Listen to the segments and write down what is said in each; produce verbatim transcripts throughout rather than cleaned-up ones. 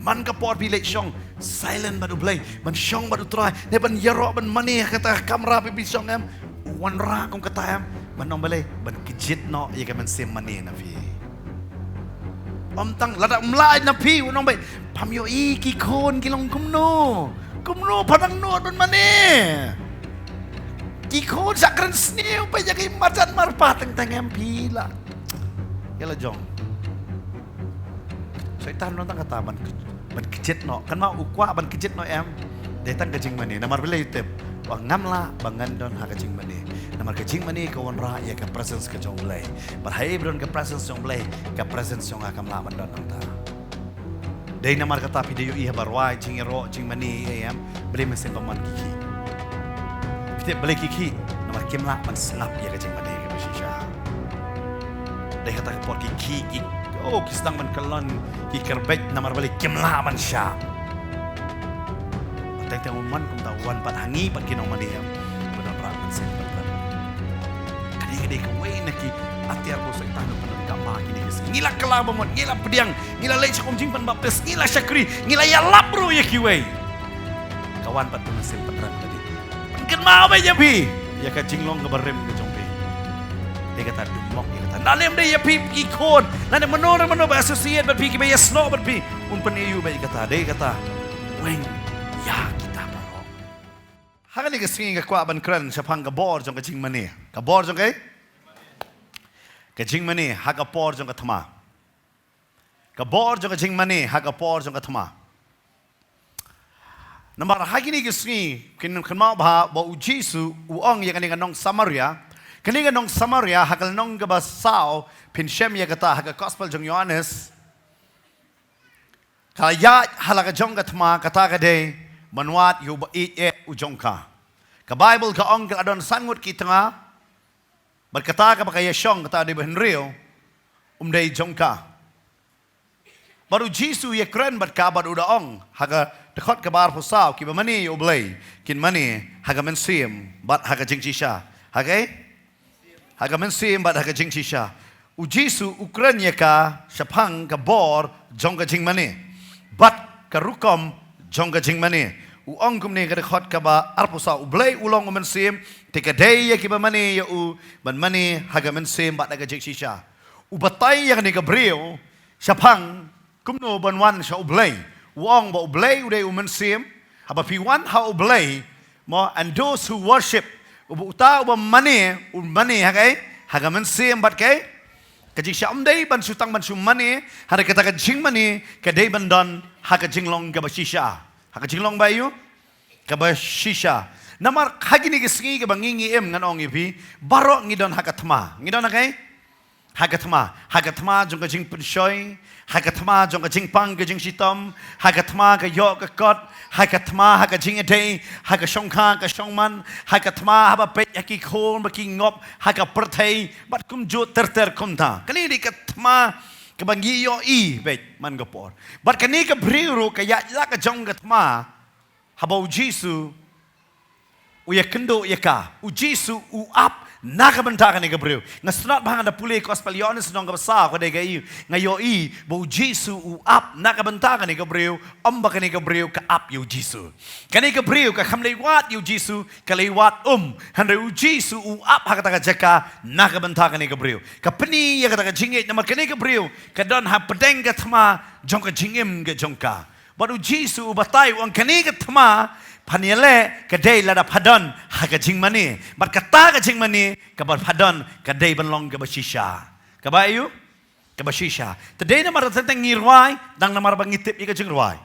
Man ka por phi leit shong silent bad U Blei, ban shong bad U Trai, ne ban ïaroh ban mane ha kata ka kamra phi phi shong em, u wanrah kum kata em, ban ong balei, ban kjit noh ïa ka mynsiem mane na phi. Ym tang lada um lah na phi, u ong beit, pham ïohi ki khun ki long kumno, kumno pha nang nud ban mane. Ki khun sa kren sniew beit ïa ki marjan marpa, teng teng em phi lah. Ïa la jong. Soitan u nang tang kata ban, ban kjit noh. Kynmaw u kwah ban kjit noh em. Dei tang ka jingmane. Namar balei u tip, u ong ngam lah ba ngan don ha ka jingmane. Namar ka jingmane ka wanrah ïa ka presence ka jong U Blei. Bad haei ba don ka presence jong U Blei, ka presence jong nga kam lah ban don hangta. Dei namar kata phi da ïohi haba rwai jingïaroh jingmane em, balei mynsiem bymman ki khih. Phi tip balei ki khih? Namar kim lah ban sngap ïa ka jingmane kaba shisha. Dei kata ka por ki khih, ki, oh, ki sdang ban kyllon, ki kyrbeit namar balei, kim lah ban shah. Teng teng u wan kumta, u wan pat ha ngi pat ki nongmane em. Ba don rah mynsiem pat. Kane ka dei kawei na ki atiar ba u Soitan u pyndonkam ha kine ki sngi. Ngi la kylla ba mut, ngi la pdiang, ngi la leit sha kum jingpynbaptis, ngi la shakri, ngi la ïalap ruh ïa kiwei. Ka wan pat ka mynsiem pynrem ka dei. Pynkynmaw beit ïa phi ïa ka jinglong kaba rim ka jong phi. Dei kata, dum mok ïa kata. Lada ym dei ïa phi ki khun, lada mano re mano ba associate bad phi, kiba ïasnoh bad phi, un pynïoh beit ïa kata. Dei kata, weng ïa kita baroh. Ha kane ka sngi nga kwah ban kren shaphang ka bor jong ka jingmane. Ka bor jong ka, ka jingmane ha ka por jong ka thma. Ka bor jong ka jingmane ha ka por jong ka thma. Namar ha kine ki sngi, kin kynmaw bha ba U Jisu u ong ïa kane ka nong Samaria. Kane ka nong Samaria, ha ka lynnong kaba saw, phin shem ïa kata ha ka Gospel jong Ïohannes. Ka la ïaid ha la ka jong ka thma, kata ka dei ban wad ïa u ba ïeit eh u jong ka. Ka Baibl ka ong ka la don san ngut ki tnga. Bad kata kaba ka ïashong kata dei ba hynriew, um dei jong ka. Bad U Jisu u ïakren bad ka bad u da ong ha ka dkhot kaba arphew saw, kiba mane ïa U Blei kin mane ha ka mynsiem bad ha ka jingshisha. Ha kaei? Ha ka mynsiem bad ha ka jingshisha. U Jisu u kren ïa ka shaphang ka bor jong ka jingmane bad ka rukom jong ka jingmane. U ong kumne, ka dkhot kaba arphew saw, U Blei u long u mynsiem, te ka dei ïa kiba mane ïa u ban mane ha ka mynsiem bad ha ka jingshisha. U batai ïa kane ka briew shaphang kumno ban wan sha U Blei. U ong ba U Blei u dei u mynsiem. Haba phi wan ha U Blei, mo, and those who worship, uba uta uba mane, u mane ha kaei? Ha ka mynsiem bad kaei? Ka jingshisha. Um dei ban shu tang ban shu mane, hynrei kata ka jingmane ka dei ban don ha ka jinglong kaba shisha. Ha ka jinglong ba ïoh? Kaba shisha. Namar ha kine ki sngi kaba ngi ngi im, ngan ong ïa phi, baroh ngi don ha ka thma. Ngi don ha kaei? Ha ka thma, ha ka thma jong ka jingpynshoi, ha ka thma jong ka jingpang ka jingshitom, ha ka thma ka ïoh ka kot, ha ka thma ha ka jingïadei, ha ka shongkha ka shongman, ha ka thma haba peit ha ki khun ba ki ngop, ha ka pyrthei, bad kumjuh ter ter kumta. Kane dei ka thma kaba ngi ïohi beit man ka por. Bad kane ka briew ruh ka ïaid la ka jong ka thma, haba U Jisu u ïakynduh ïa ka. U Jisu u ap na ka bynta kane ka briew. Nga sngewtynnat ba nga da pule Gospel Ïohannes lynnong kaba saw, ka dei kaei? Nga ïohi ba U Jisu u ap na ka bynta kane ka briew, ym ba kane ka briew ka ap ïa U Jisu. Kane ka briew ka kham leit wad ïa U Jisu, ka leit wad um. Hynrei U Jisu u ap ha kata ka jaka na ka bynta kane ka briew. Ka pyni ïa kata ka jingïeit namar kane ka briew ka don hapdeng ka thma jong ka jingim ka jong ka. Bad U Jisu u batai, u ong kane ka thma, phan ïaleh ka dei lada pha don ha ka jingmane. Bad kata ka jingmane kaba pha don ka dei ban long kaba shisha. Kaba ïoh? Kaba shisha. Te dei namar teng teng ngi rwai, tang namar ba ngi tip ïa ka jingrwai.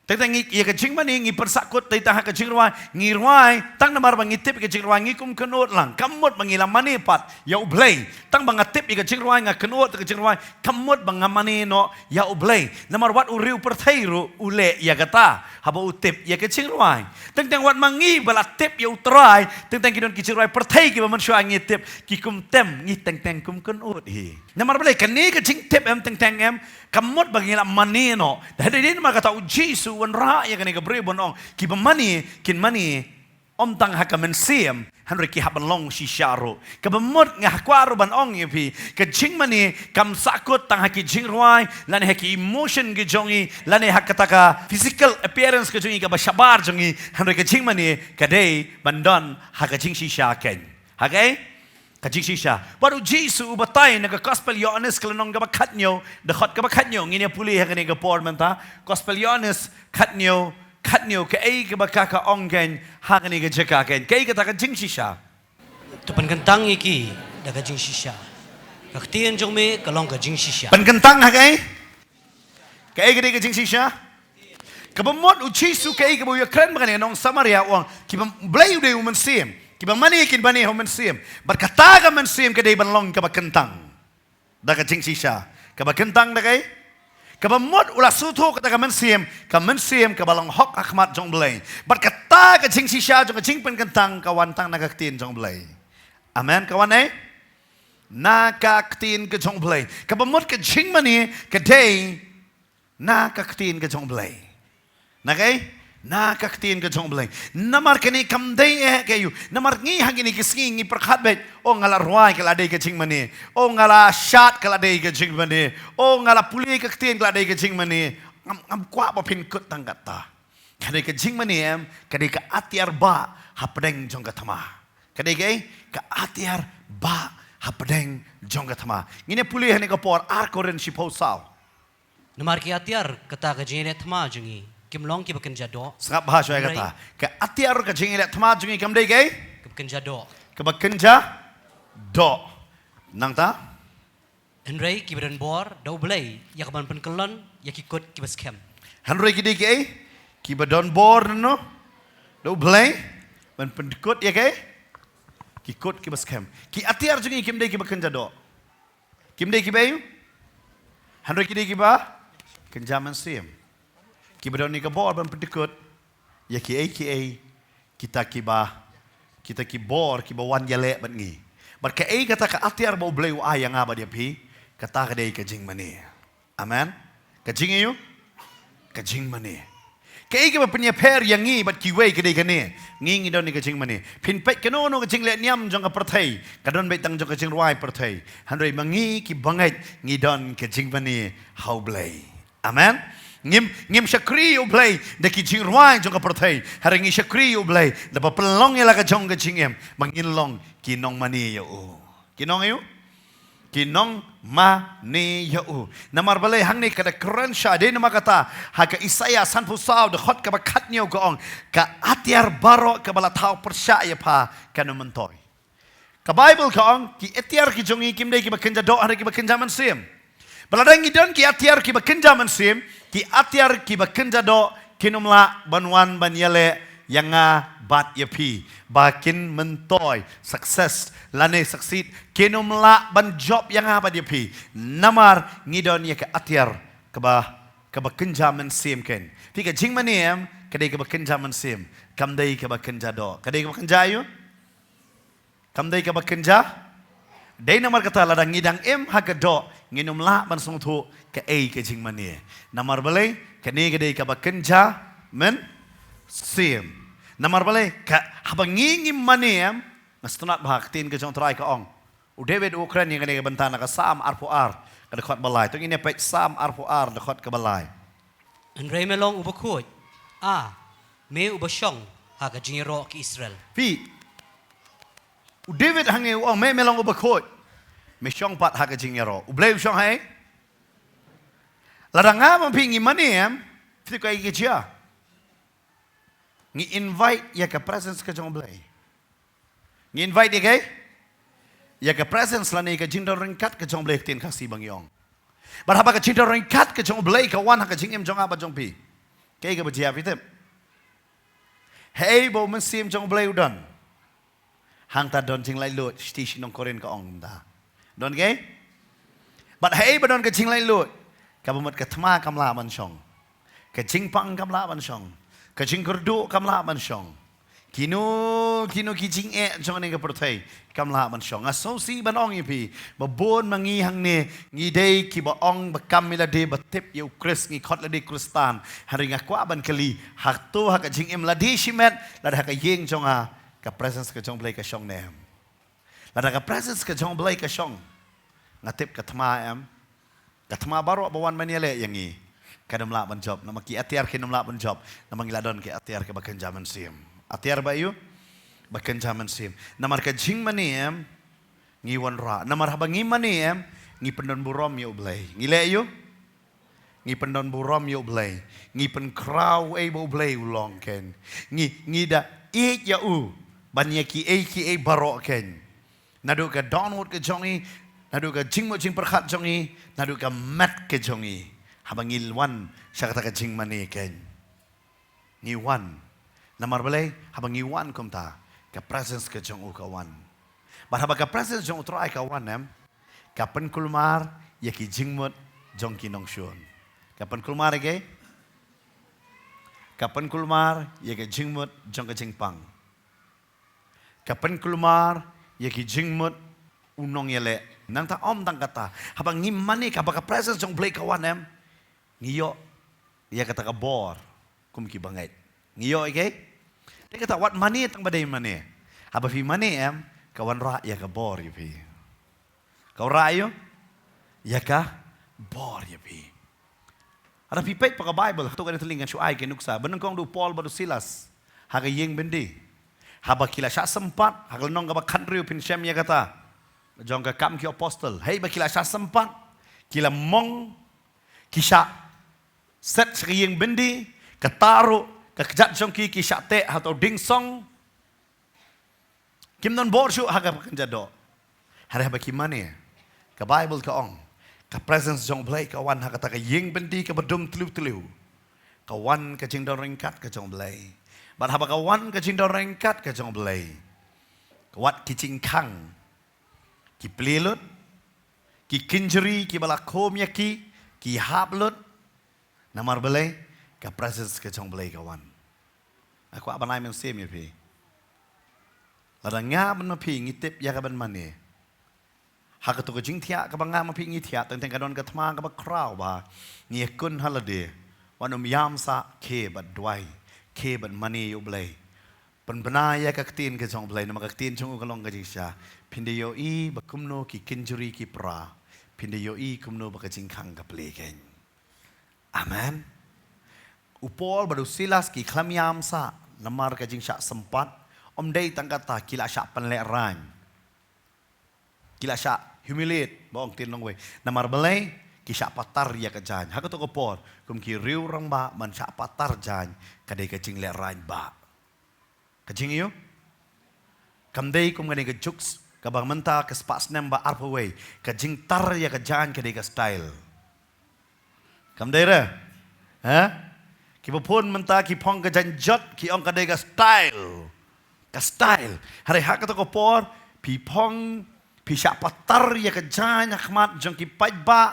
Teng teng ngi ïa ka jingmane ngi pynsakut, te tang ha ka jingrwai ngi rwai, tang namar ba ngi tip ïa ka jingrwai ngi kum kynud lang. Kam mut ba ngi la mane pat ïa U Blei. Tang ba nga tip ïa ka jingrwai nga kynud ïa ka jingrwai, kam mut ba nga mane noh ïa U Blei. Namar wat u riew pyrthei ruh u leh ïa kata haba u tip ïa ka jingrwai. Teng teng wat ma ngi ba la tip ïa U Trai, teng teng ki don ki jingrwai pyrthei kiba mynshuwa ngi tip, ki kum tem, ngi teng teng kum kynud hi. Namar balei? Kane ka jingtip em teng teng em, kam mut ba ngi la mane noh. Te dei namar kata U Jisu u wanrah ïa kane ka briew ban ong, kiba mane kin mane Ym tang ha ka mynsiem, hynrei ki hap ban long shisha ruh. Kaba mut nga kwah ruh ban ong ïa phi, ka jingmane kam sahkut tang ha ki jingrwai, lane ha ki emotion ki jong ngi, lane ha kata ka physical appearance ka jong ngi, kaba shabar jong ngi, hynrei ka jingmane ka dei ban don ha ka jingshisha kein. Ha kaei? Ka jingshisha. Bad u Jisu u batai na ka Gospel Ïoannis ka lynnong kaba khathynñiew, dkhot kaba khathynñiew, ngin ïa pule ha kane ka por mynta. Gospel Ïoannis khathynñiew, khathynñiew, kaei kaba ka ka ong kein ha kane ka jaka kein. Kaei kata ka jingshisha? To pynkyntang ïa ki da ka jingshisha. Ka ktien jong me ka long ka jingshisha. Pynkyntang ha kaei? Kaei ka dei ka jingshisha? Kaba mut u Jisu kaei kaba u ïakren bad kane ka nong Samaria u ong, kiba, Blei u dei u mynsiem. Kiba mane kin mane ha u mynsiem. Bad kata ka mynsiem ka dei ban long kaba kyntang. Da ka jingshisha. Kaba kyntang da kaei? Kaba mut u la sngewthuh kata ka mynsiem, ka mynsiem kaba long hok ha khmat jong u Blei. Bad kata ka jingshisha jong ka jingpynkyntang ka wan tang na ka ktien jong u Blei. Amen. Ka wan ei? Na ka ktien ka jong u Blei. Kaba mut ka jingmane ka dei na ka ktien ka jong u Blei. Na kaei? Na ka ktien ka jong u Blei. Namar kane kam dei eh kaei u. Namar ngi ha kine ki sngi ngi pyrkhat beit, o nga la rwai ka la dei ka jingmane. O nga la shad ka la dei ka jingmane. O nga la pule ka ktien ka la dei ka jingmane. Ngam, ngam kwah ba phin kut tang kata. Ka dei ka jingmane em, ka dei ka atiar ba hapdeng jong ka thma. Ka dei kaei? Ka atiar ba hapdeng jong ka thma. Ngin ïa pule ha kane ka por, Ar Korinth shiphew saw. Namar ki atiar kata ka jingïaleh thma jong ngi kim long kiba kynja doh. Sngap bha shuwa kata. Ka atiar ka jingïaleh thma jong ngi kam dei kaei? Kiba kynja doh. Kiba kynja doh. Nangta? Hynrei kiba don bor da u Blei ïa ka ban pynkyllon ïa ki kut kiba skhem. Hynrei ki dei kiei? Kiba don bor, no? Da u Blei ban pynkut ïa kaei? Ki kut kiba skhem. Ki atiar jong ngi kim dei kiba kynja doh. Kim dei kiba ïu? Hynrei ki dei kiba kynja mynsiem. Kiba don ïa ka bor ban pynkut ïa kiei kiei kita kiba, kita ki bor kiba wan ïaleh bad ngi. Bad kaei kata ka atiar ba u Blei u ai ïa nga bad ïa phi, kata ka dei ka jingmane. Amen. Ka jingïu? Ka jingmane. Kaei kaba pynïapher ïa ngi bad kiwei ka dei kane. Ngi ngi don ïa ka jingmane. Phin peit kano kano ka jingleh niam jong ka pyrthei, ka don beit tang jong ka jingrwai pyrthei. Hynrei ma ngi ki bangeit ngi don ka jingmane ha u Blei. Amen. Ngim, ngim shakri ïa u Blei da ki jingrwai jong ka pyrthei. Hynrei ngi shakri ïa u Blei da ba pynlong ïa la ka jong ka jingim ba ngin long ki nongmane ïa u. Ki nong ïa u? Ki nongmane ïa u. Namar balei hangne ka da kren sha, dei namar kata ha ka Isaïah sanphew saw dkhot kaba khathynñiew ka ong, ka atiar baroh kaba la thaw pyrshah ïa pha kan ym myntoi. Ka Baibl ka ong, ki atiar ki jong ngi kim dei kiba kynja doh hynrei kiba kynja mynsiem. Ba lada ngi don ki atiar kiba kynja mynsiem, ki atiar kiba kynja doh kin ym lah ban wan ban ïaleh ïa nga bad ïa phi. Ba kin myntoi, success lane succeed, kin ym lah ban jop ïa nga bad ïa phi. Namar ngi don ïa ka atiar kaba, kaba kynja mynsiem kein. Te ka jingmane em ka dei kaba kynja mynsiem, kam dei kaba kynja doh. Ka dei kaba kynja ïu? Kam dei kaba kynja. Dei namar kata lada ngi dang im ha ka doh ngin ym lah ban sngewthuh kaei ka jingmane. Namar balei? Kane ka dei kaba kynja mynsiem. Namar balei? Ka haba ngi ngim mane em, nga sngewtynnat bha ka ktien ka jong u Trai ka ong. U David u kren ïa kane ka bynta na ka Salm arphew ar ka dkhot ba lai. To ngin ïa peit Salm arphew ar dkhot kaba lai. Hynrei me long uba khuid, A, me uba shong ha ka jingïaroh ki Israel. Phi. U David hangne u ong me, me long uba khuid. Me shong pat ha ka jingïaroh. U Blei u shong ha ei? Lada nga bad phi ngi mane em, phi tip kaei ka jia? Ngi invite ïa ka presence ka jong u Blei. Ngi invite ïa kaei? Ïa ka presence lane ka jingdon ryngkat ka jong u Blei, ka ktien Khasi ba ngi ong. Bad haba ka jingdon ryngkat ka jong u Blei ka wan ha ka jingim jong nga bad jong phi, kaei kaba jia phi tip? Haei ba u mynsiem jong u Blei u don? Hangta don jinglaitluid, shithi sha ki nong Korinth ka ong kumta. Don kaei? Bad haei ba don ka jinglaitluid? Kaba mut ka thma kam lah ban shong. Ka jingpang kam lah ban shong. Ka jingkyrduh kam lah ban shong. Kino kino ki jingeh jong kane ka pyrthei kam lah ban shong. Nga sngewsih ban ong ïa phi ba bun ma ngi hangne ngi dei kiba ong ba kam ïa lade ba tip ïa u Khrist, ngi khot lade Khristan. Hynrei nga kwah ban kylli, hato ha ka jingim lade shimet, lada ha ka ïing jong nga, ka presence ka jong U Blei ka shong ne em? Lada ka presence ka jong U Blei ka shong, nga tip ka thma, em, ka thma baroh ba wan ban ïaleh ïa ngi, kan ym lah ban jop, namar ki atiar kin ym lah ban jop, namar ngi la don ki atiar kiba kynja mynsiem. Atiar ba ïoh ba kynja mynsiem. Namar ka jingmane, em, ngi wanrah. Namar haba ngi mane, em, ngi pyndonburom ïa U Blei. Ngi leh ïoh Ngi pyndonburom ïa U Blei. Ngi pynkhraw ei ba U Blei u long, kein. Ngi, ngi da ïeit ïa u ban ïa kiei kiei baroh, kein. Naduh ka dohnud ka jong ngi, naduh ka jingmut jingpyrkhat jong ngi, naduh ka met ka jong ngi. Haba ngi wan sha kata ka jingmane, kein, ngi wan. Namar balei? Haba ngi wan kumta, ka presence ka jong u ka wan. Bad haba ka presence jong U Trai ka wan, em, ka pynkulmar ïa ki jingmut jong ki nongshun. Ka pynkulmar ïa ki, ka pynkulmar ïa ki jingmut jong ka jingpang. Ka pynkulmar ïa ki jingmut u nongïaleh. Nangta ym tang kata, haba ngi mane, ka, haba ka presence jong U Blei ka wan, em, ngi ïoh ïa kata ka bor kum ki bangeit. Ngi ïoh ïa ka, te kata wat mane tang ba dei mane. Haba phi mane, em, ka wanrah ïa ka bor ïa phi. Ka wanrah ïa, ïa ka bor ïa phi. Haba phi peit pat ka Bible, ha kato kane ka liang ngan shu ai ka nuksa ba nyngkong da u Paul bad u Silas ha ka ïing byndi. Haba ki la shah sympat ha ka lynnong kaba khathynriew, phin shem ïa kata, jong ka Kam ki Apostol. Hei, ba ki la shah sympat, ki la mong, ki shah set sha ka ïing byndi, kata ruh ka kjat jong ki, ki shah teh ha uto u dingsong. Kim don bor shuh ha kaba kynja doh. Hynrei haba ki mane, ka Bible ka ong, ka presence jong U Blei ka wan ha kata ka ïing byndi kaba dum tliw tliw. Ka wan ka jingdon ryngkat ka jong U Blei. Bad haba ka wan ka jingdon ryngkat ka jong U Blei, ka wat ki jingkhang ki plie lut, ki kynjri kiba la khum ïa ki ki hap lut. Namar balei? Ka presence ka jong U Blei ka wan. Nga kwah ban ai mynsiem ïa phi. Lada nga bad ma phi ngi tip ïa kaban mane, ha kato ka jingthiah kaba nga ma phi ngi thiah, teng teng ka don ka thma kaba khraw ba ngi ïakun ha lade, wat nym ïam sah, khie bad duwai, khie bad mane ïa U Blei. Pynbna ïa ka ktien ka jong U Blei, namar ka ktien jong u ka long ka jingshisha. Phin da ïohi ba kumno ki kynjri ki pra, phin da ïohi kumno ba ka jingkhang ka plie, kein. Amen. U Paul bad u Silas ki khlem ïam sah namar ka jingshah sympat. Ym dei tang kata, ki la shah pynlehraiñ. Ki la shah humiliate, ba ong ktien nongwei. Namar balei? Ki shah patar ïa ka jaiñ. Ha kato ka por, kum ki riew rangbah, ban shah patar jaiñ ka dei ka jinglehraiñ bah. Ka jingïoh? Kam dei kum kane ka juk kaba mynta ka spah snem ba arphew wei. Ka jingtar ïa ka jaiñ ka dei ka style. Kam dei re? Ha? Kiba pun mynta ki phong ka jaiñ jot, ki ong ka dei ka style. Ka style. Hynrei ha kato ka por, phi phong, phi shah patar ïa ka jaiñ ha khmat jong ki paidbah,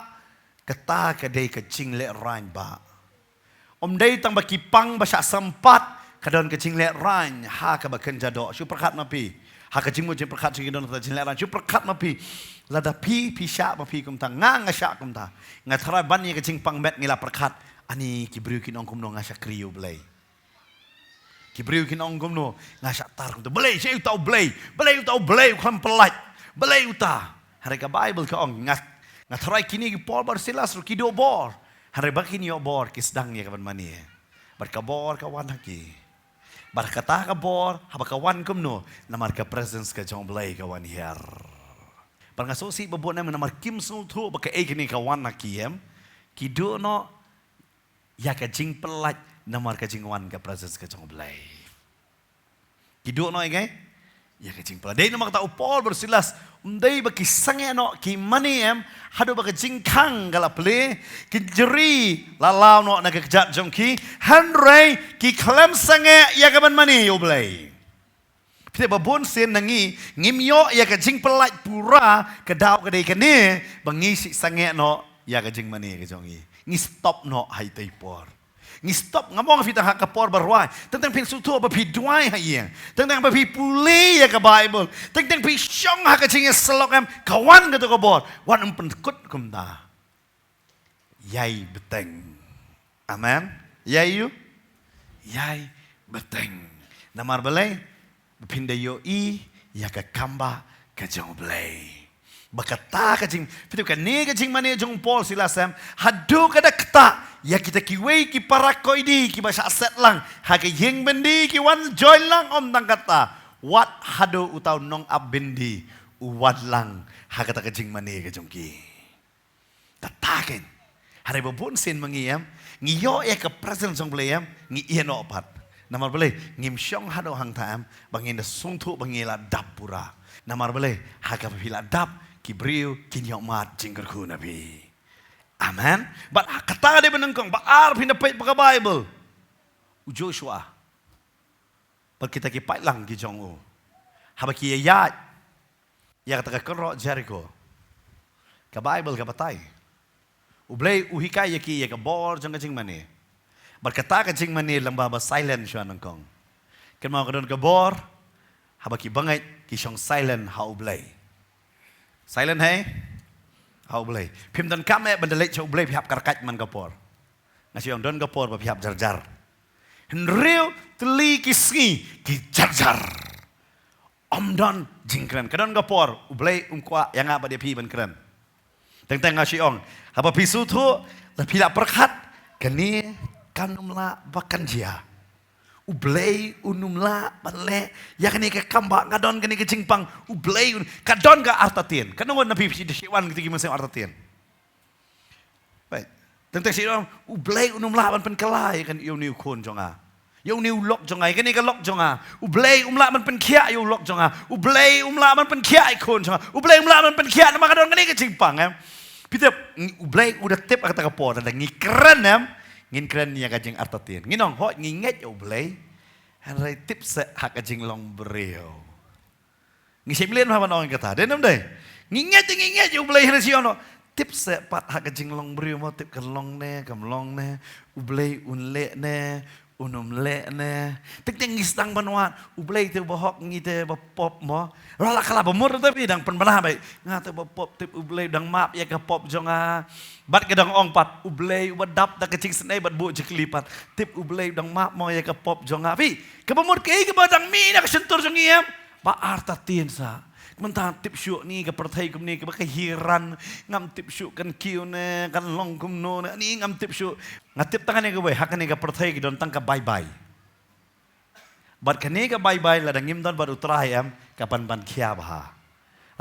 kata ka dei ka jinglehraiñ bah. Ym dei tang ba ki pang ba shah sympat, ka don ka jinglehraiñ ha kaba kynja doh. Shu pyrkhat ma phi. Ha ka jingmut jingpyrkhat jong ki don ka jinglehraiñ. Shu pyrkhat ma phi. Lada phi, phi shah ma phi kumta, nga, nga shah kumta. Nga tharai ban ïa ka jingpang met ngi la pyrkhat, ani ki briew kin ong kumno, nga shakri ïa U Blei. Ki briew kin ong kumno, nga shah tar kumta. Balei, shaei uta U Blei? Balei uta U Blei u khlem pyllait? Balei uta? Hynrei ka Bible ka ong, nga, nga tharai kine ki Paul bad Silas ruh ki duh bor. Hynrei ba kin ïoh bor, ki sdang ïa kaban mane. Bad ka bor ka wan ha ki. Bad kata ka bor, haba ka wan kumno, namar ka presence ka jong U Blei ka wan hiar. Bad nga sngewsih ba bun em namar kim sngewthuh ba kaei kane ka wan ha ki, em, ki duh noh ïa ka jingpyllait namar ka jingwan ka presence ka jong U Blei. Ki duh noh ïa ka, ïa ka jingpyllait. Dei namar kata u Paul bad u Silas, ym dei ba ki sangeh noh, ki mane em, haduh ba ka jingkhang ka la plie, ki jri la law noh na ka kjat jong ki, hynrei ki khlem sangeh ïa kaban mane ïa U Blei. Phi tip ba bun sien na ngi, ngim ïoh ïa ka jingpyllait pura, ka daw ka dei kane, ba ngi shu sangeh noh ïa ka jingmane ka jong ngi. Ngi stop noh ha itei i por. Ngi stop, ngam ong phi tang ha ka por ba rwai. Teng teng phin sngewthuh ba phi duwai ha ïing. Teng teng ba phi pule ïa ka Bible. Teng teng phi shong ha ka jingïasyllok em, ka wan kato ka bor. Wat ym pynkut kumta. Ïai bteng. Amen. Ïai ïu. Ïai bteng. Namar balei? Ba phin da ïohi ïa ka kam ba ka jong U Blei. Ba kata ka jing, phi tip kane ka jingmane jong Paul Silas em, haduh ka da ktah ïa kita kiwei ki para koidi kiba shah set lang ha ka ïing byndi, ki wan join lang, ym tang kata, wat haduh uta u nongap byndi u wan lang ha kata ka jingmane ka jong ki. Kata kein. Hynrei ba bun sien ma ngi em, ngi ïoh ïa ka presence jong U Blei em, ngi ïeh noh pat. Namar balei? Ngim shong haduh hangta em, ba ngin da sngewthuh ba ngi la dap pura. Namar balei? Ha kaba phi la dap, ki briew kin ïoh mad jingkyrkhu na phi. Amen. Bad ha kata ka dei ba nyngkong, ba ar, phin da peit ba ka Bible, u Joshua bad kita ki paidlang ki jong u, haba ki ïaid ïa kata ka kynroh Jeriko, ka Bible ka batai, U Blei u hikai ïa ki ïa ka bor jong ka jingmane. Bad kata ka jingmane lyngba ba silent shuwa nyngkong. Kynmaw, ka don ka bor haba ki bangeit ki shong silent ha U Blei. Silent hei ha U Blei. Phim donkam eh ban da leit sha U Blei phi hap kyrkhat man ka por. Nga shu ong don ka por ba phi hap jar jar. Hynriew tylli ki sngi ki jar jar. Ym don jingkren. Ka don ka por U Blei um kwah ïa nga bad ïa phi ban kren. Teng teng nga shu ong, haba phi sngewthuh, la phi la pyrkhat, kane kan ym lah ba kan jia. U Blei un ym lah ban leh ïa kane ka kam ba nga don kane ka jingpang. U Blei un, ka don ka artatien. Ka nongon na phi, phi da shu wan kita ki mynsiem artatien. Right. Teng teng shu ong, U Blei un ym lah ban pynkylla ïa kane, ïa une u khun jong nga, ïa une u lok jong nga, ïa kane ka lok jong nga. U Blei um lah ban pynkhiah ïa u lok jong nga. U Blei um lah ban pynkhiah ïa u khun jong nga. U Blei um lah ban pynkhiah namar ka don kane ka jingpang em. Phi tip, U Blei u da tip ha kata ka por, lada ngi kren em, ngin kren ïa ka jingartatien. Ngin ong, hooid ngi ngeit ïa U Blei, hynrei tip seh ha ka jinglong briew. Ngi shim lien ha ban ong kata, dei ne ym dei? Ngi ngeit, ngi ngeit ïa U Blei, hynrei shu ong noh, tip seh pat ha ka jinglong briew mo, tip kan long ne kam long ne. U Blei un leh ne un ym leh ne. Teng teng ngi sdang ban wad, U Blei te uba hok, ngi te ba pop mo. La la kala ba mut te phi dang pynbna beit. Nga te ba pop, tip U Blei dang map ïa ka pop jong nga. Bad ka dang ong pat, U Blei uba dap da ka jingsnei bad buh jingkylli pat, tip U Blei dang map mo ïa ka pop jong nga. Phi, kaba mut kaei kaba dang mih na ka shyntur jong ngi em? Ba artatien sa. Mynta tip shuh ne ka pyrthei kumne kaba ka hiran, ngam tip shuh kan kiew ne kan long kumno ne, ani ngam tip shuh. Nga tip tang kane kawei, ha kane ka pyrthei ki don tang ka bye bye. Bad kane ka bye bye lada ngim don bad U Trai em, ka pan ban khia bha.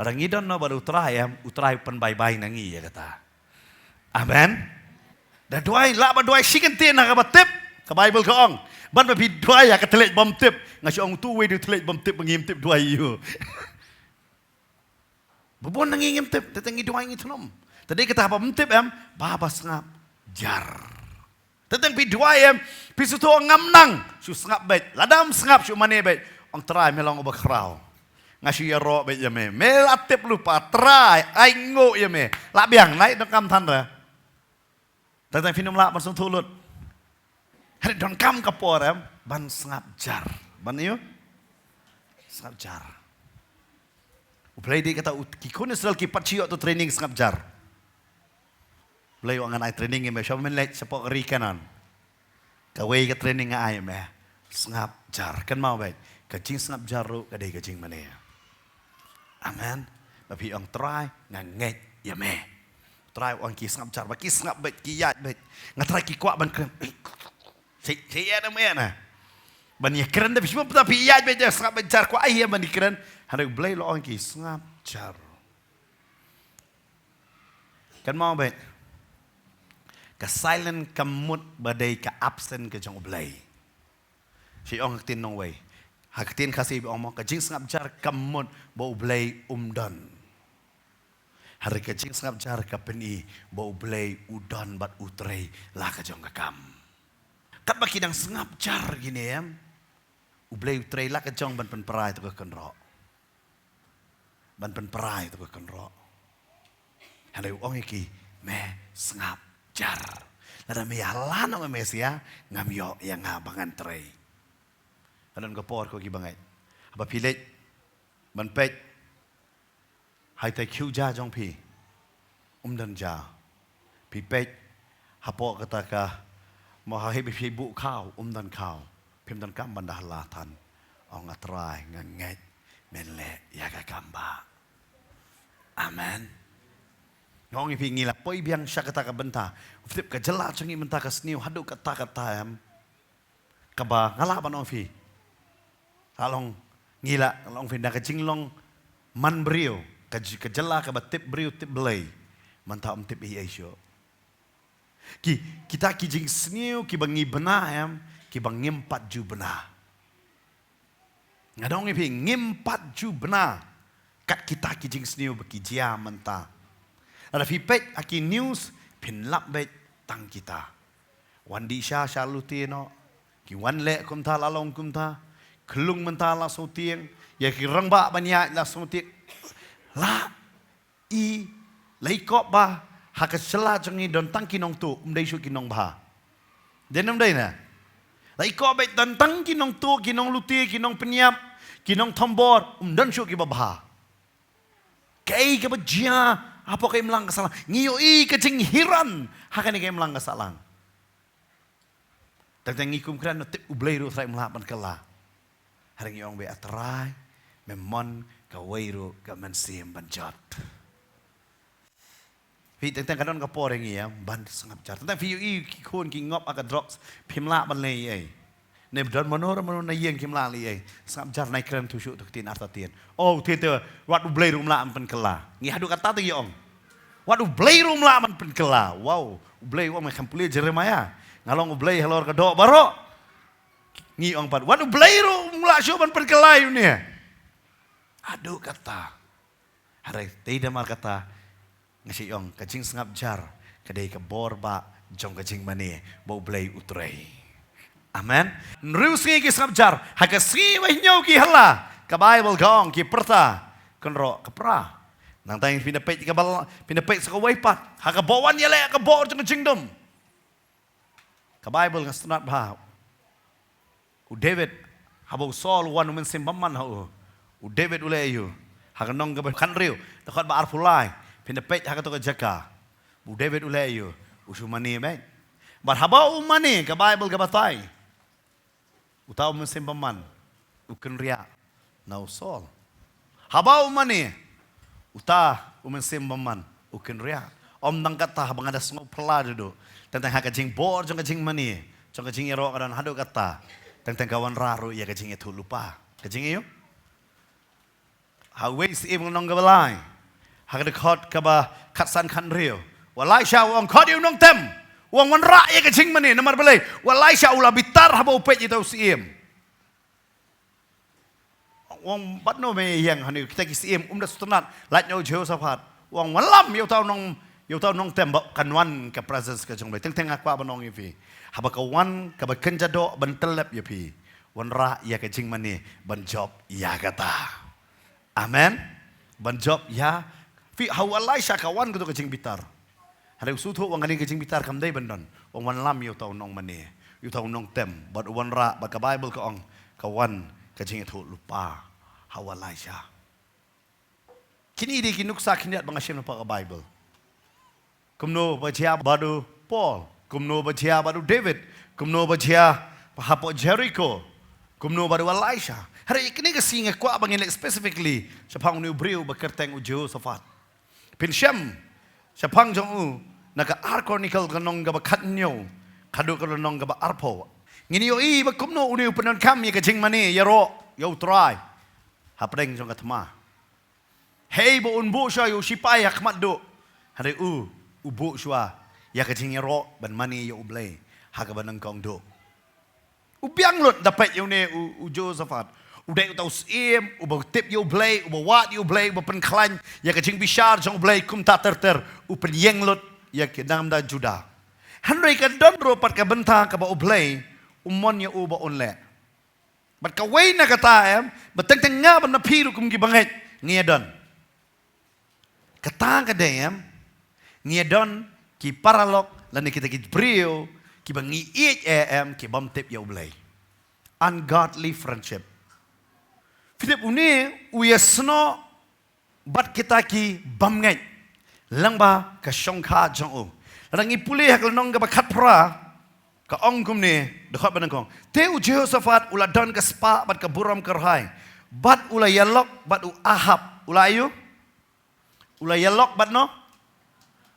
Lada ngi don noh bad U Trai em, U Trai u pynbye bye na ngi ïa kata. Amen. Da duwai, lah ba duwai shi kyntien ha kaba tip, ka Bible ka ong. Ban ba phi duwai ha ka thylliej bym tip. Nga shu ong utu uwei u thylliej bym tip ba ngim tip duwai ïa u. Ba bun na ngi ngim tip, te te ngi duwai ngi thnum. Te dei kata bym tip em, ba ba sngap jar. Teng teng phi duwai em, phi sngewthuh ngam nang, shu sngap beit. Lada ym sngap shu mane beit. Ong Trai me long uba khraw. Nga shu ïaroh beit ïa me. Me la tip lypa, Trai, ai nguh ïa me. La biang, nai donkam than re. Teng teng phin ym lah ban sngewthuh lut. Hynrei donkam ka por em ban sngap jar. Ban ïoh sngap jar. U Blei dei kata u, ki khun Israel ki pat shu ïoh tu training sngap jar. Blei u ong ngan ai training ïa me, sha men leit shapoh ka ri Kanaan. Kawei ka training nga ai ïa me. Sngap jar. Kynmaw beit, ka jingsngap jar ruh ka dei ka jingmane. Amen. Ba phi ong Trai nga ngeit ïa me. Trai u ong ki sngap jar, ba ki sngap beit, ki ïaid beit. Nga Trai ki kwah ban kren. Shi shi ïa na me na. Ban ïa kren da phi sngap, da phi ïaid beit, sngap beit jar, kwah ai ïa ban ïa kren. Hynrei U Blei la ong ki sngap jar. Kynmaw beit, ka silent ka mut ba dei ka absent ka jong U Blei. Shi ong ha ktien nongwei. Ha ktien Khasi ba ong mo, ka jingsngap jar ka mut ba U Blei um don. Hynrei ka jingsngap jar ka pyni ba U Blei u don bad u trei la ka jong ka kam. Katba ki dang sngap jar kine em, U Blei u trei la ka jong ban pynpra ïa tu ka kynroh. Ban pynpra ïa tu ka kynroh. Hynrei u ong ïa ki, me sngap jar. Lada me ïa la noh me Mesia, ngam ïoh ïa nga ba ngan trei. Ka don ka por ko ki bangeit. Haba phi leit ban peit ha ita i khiew ja jong phi, um don ja. Phi peit hapoh kata ka, mo ha hei ba phi buh khaw, um don khaw. Phim don kam ban da hala than. Ong A Trai, nga ngeit men leh ïa ka kam ba. Amen. Nga ong ïa phi, ngi la poi biang sha kata ka bynta. Phi tip ka jylla jong ngi mynta ka sniew haduh katta katta em. Kaba nga lah ban ong phi, la long, ngi la long phi na ka jinglong man briew, ka j-, ka jylla kaba tip briew tip Blei. Mynta ym tip ei ei shuh. Ki, kita ki jingsniew kiba ngi bna em, kiba ngim pat ju bna. Nga dang ong ïa phi, ngim pat ju bna kat kita ki jingsniew ba ki jia mynta. Lada phi peit ha ki news, phin lap beit tang kita. Wan dih sha sha lute noh. Ki wan leh kumta la long kumta. Khlung mynta la shu tieng. Ïa ki rangbah ban ïaid la shu tieng. La i, la i kop ba ha ka jylla jong ngi don tang ki nongtuh, um dei shuh ki nongbha. Dei ne ym dei ne? La i kop ba don tang ki nongtuh, ki nonglute, ki nongpynïap, ki nongthombor, um don shuh kiba bha. Kaei kaba jia hapoh ka imlang ka sahlang? Ngi ïohi ka jinghiran ha kane ka imlang ka sahlang. Tang tang ngi kum kren, tip U Blei ruh trai, um lah ban kylla. Hynrei ngi ong beit A Trai, me mon kawei ruh ka mynsiem ban jot. Phi, teng teng ka don ka por ïa ngi ïa ban sngap jar. Teng teng phi ïohi ki khun ki ngop ha ka drugs, phim lah ban leh ei ei. Ne don mano mano na ïing kim lah leh ei ei. Sngap jar, nai kren tu shuh tu ktien artatien. Oh, te te, wat U Blei ruh um lah ban pynkylla. Ngi haduh katta te ngi ong. Wat U Blei ruh um lah ban pynkylla. Wow, U Blei u ong me kham pule Jeremiah. Nga long U Blei halor ka doh baroh. Ngi ong pat, wat U Blei ruh um lah shuh ban pynkylla ïa une. Haduh katta. Hynrei te da mar kata, nga shu ong ka jingsngap jar ka dei ka bor ba jong ka jingmane ba U Blei u trei. Amen. Hynriew sngi ki sngap jar, ha ka sngi ba hynñiew ki hala, ka Baibl ka ong ki pyrta kynroh ka pra. Nangta phin da peit ka bal, phin da peit sa kawei pat, ha kaba wan ïaleh ka bor jong ka jingdum. Ka Baibl nga sngewtynnat bha. U David, haba u Saul u wan u mynsiem bymman ha u, u David u leh aïu? Ha ka nong kaba khathynriew, dkhot ba arphew lai, phin da peit ha kato ka jaka. U David u leh aïu? U shu mane beit. Bad haba u mane, ka Baibl ka batai, uta u mynsiem bymman u kynriah na u Saul. Haba u mane, uta u mynsiem bymman u kynriah. Ym tang katta, haba nga da sngew phylla duh duh, teng teng ha ka jingbor jong ka jingmane, jong ka jingïaroh ka don haduh katta, teng teng ka wanrah ruh ïa ka jingïathuhlypa. Ka jingïoh. Ha uwei u syiem ka nong kaba lai, ha ka dkhot kaba khatsan khathynriew, u Elisha u ong, khot ïa u nongtem. U ong, wanrah ïa ka jingmane. Namar balei? U Elisha u la bitar haba u peit ïa uta u syiem. U ong, bad no me ïeng hangne? Kita ki syiem um da sngewtynnat, lait na u Jehoshaphat. U ong, wanlam ïa uta u nong, ïa uta u nongtem ba kan wan ka presence ka jong U Blei. Teng teng nga kwah ban ong ïa phi, haba ka wan kaba kynja doh ban tyllep ïa phi, wanrah ïa ka jingmane ban jop ïa kata. Amen. Ban jop ïa phi. Ha u Elisha ka wan kato ka jingbitar. Hynrei u sngewthuh, u ong, kane ka jingbitar kam dei ban don. U ong, wanlam ïa uta u nongmane, ïa uta u nongtem, bad u wanrah, bad ka Baibl ka ong, ka wan ka jingïathuhlypa ha u Elisha. Kine dei ki nuksa khyndiat ba nga shim na ka Baibl. Kumno ba jia bad u Paul, kumno ba jia bad u David, kumno ba jia hapoh Jericho, kumno bad u Elisha. Hynrei kine ki sngi nga kwah ba ngin leit specifically shaphang une u briew ba kyrteng u Jehoshaphat. Phin shem shaphang jong u na ka Ar Chronicle ka nong kaba khathynñiew haduh ka nong kaba arphew. Ngin ïohi ba kumno une u pyndonkam ïa ka jingmane ïaroh ïa U Trai hapdeng jong ka thma. Hei ba un buh shuwa ïa u sipai ha khmat duh, hynrei u, u buh shuwa ïa ka jingïaroh ban mane ïa U Blei ha kaba nyngkong duh. U biang lut da peit ïa une u, u Jehoshaphat. U dei uta u syiem uba tip ïa U Blei, uba wad ïa U Blei, uba pynkhlaiñ ïa ka jingbishar jong U Blei kumta ter ter. U pynïeng lut ïa ki nongïalam Judah. Hynrei ka don ruh pat ka bynta kaba U Blei u mon ïa u ba un leh. Bad kawei na kata, em, ba teng teng nga bad na phi ruh kum ki bangeit ngi ïa don. Kata ka dei, em, ngi ïa don ki paralok Lane kita ki briew kiba ngi ïeit, em, ki bym tip ïa U Blei. Ungodly friendship. Philip une u ïasnoh bad kita ki bym ngeit lyngba ka shongkha jong u. Lada ngi pule ha ka lynnong kaba khatphra, ka ong kumne, dkhot ba nyngkong: Te u Jehoshaphat u la don ka spah bad ka burom kyrhai, bad u la ïalok bad u Ahab. U la ïa u? U la ïalok bad no?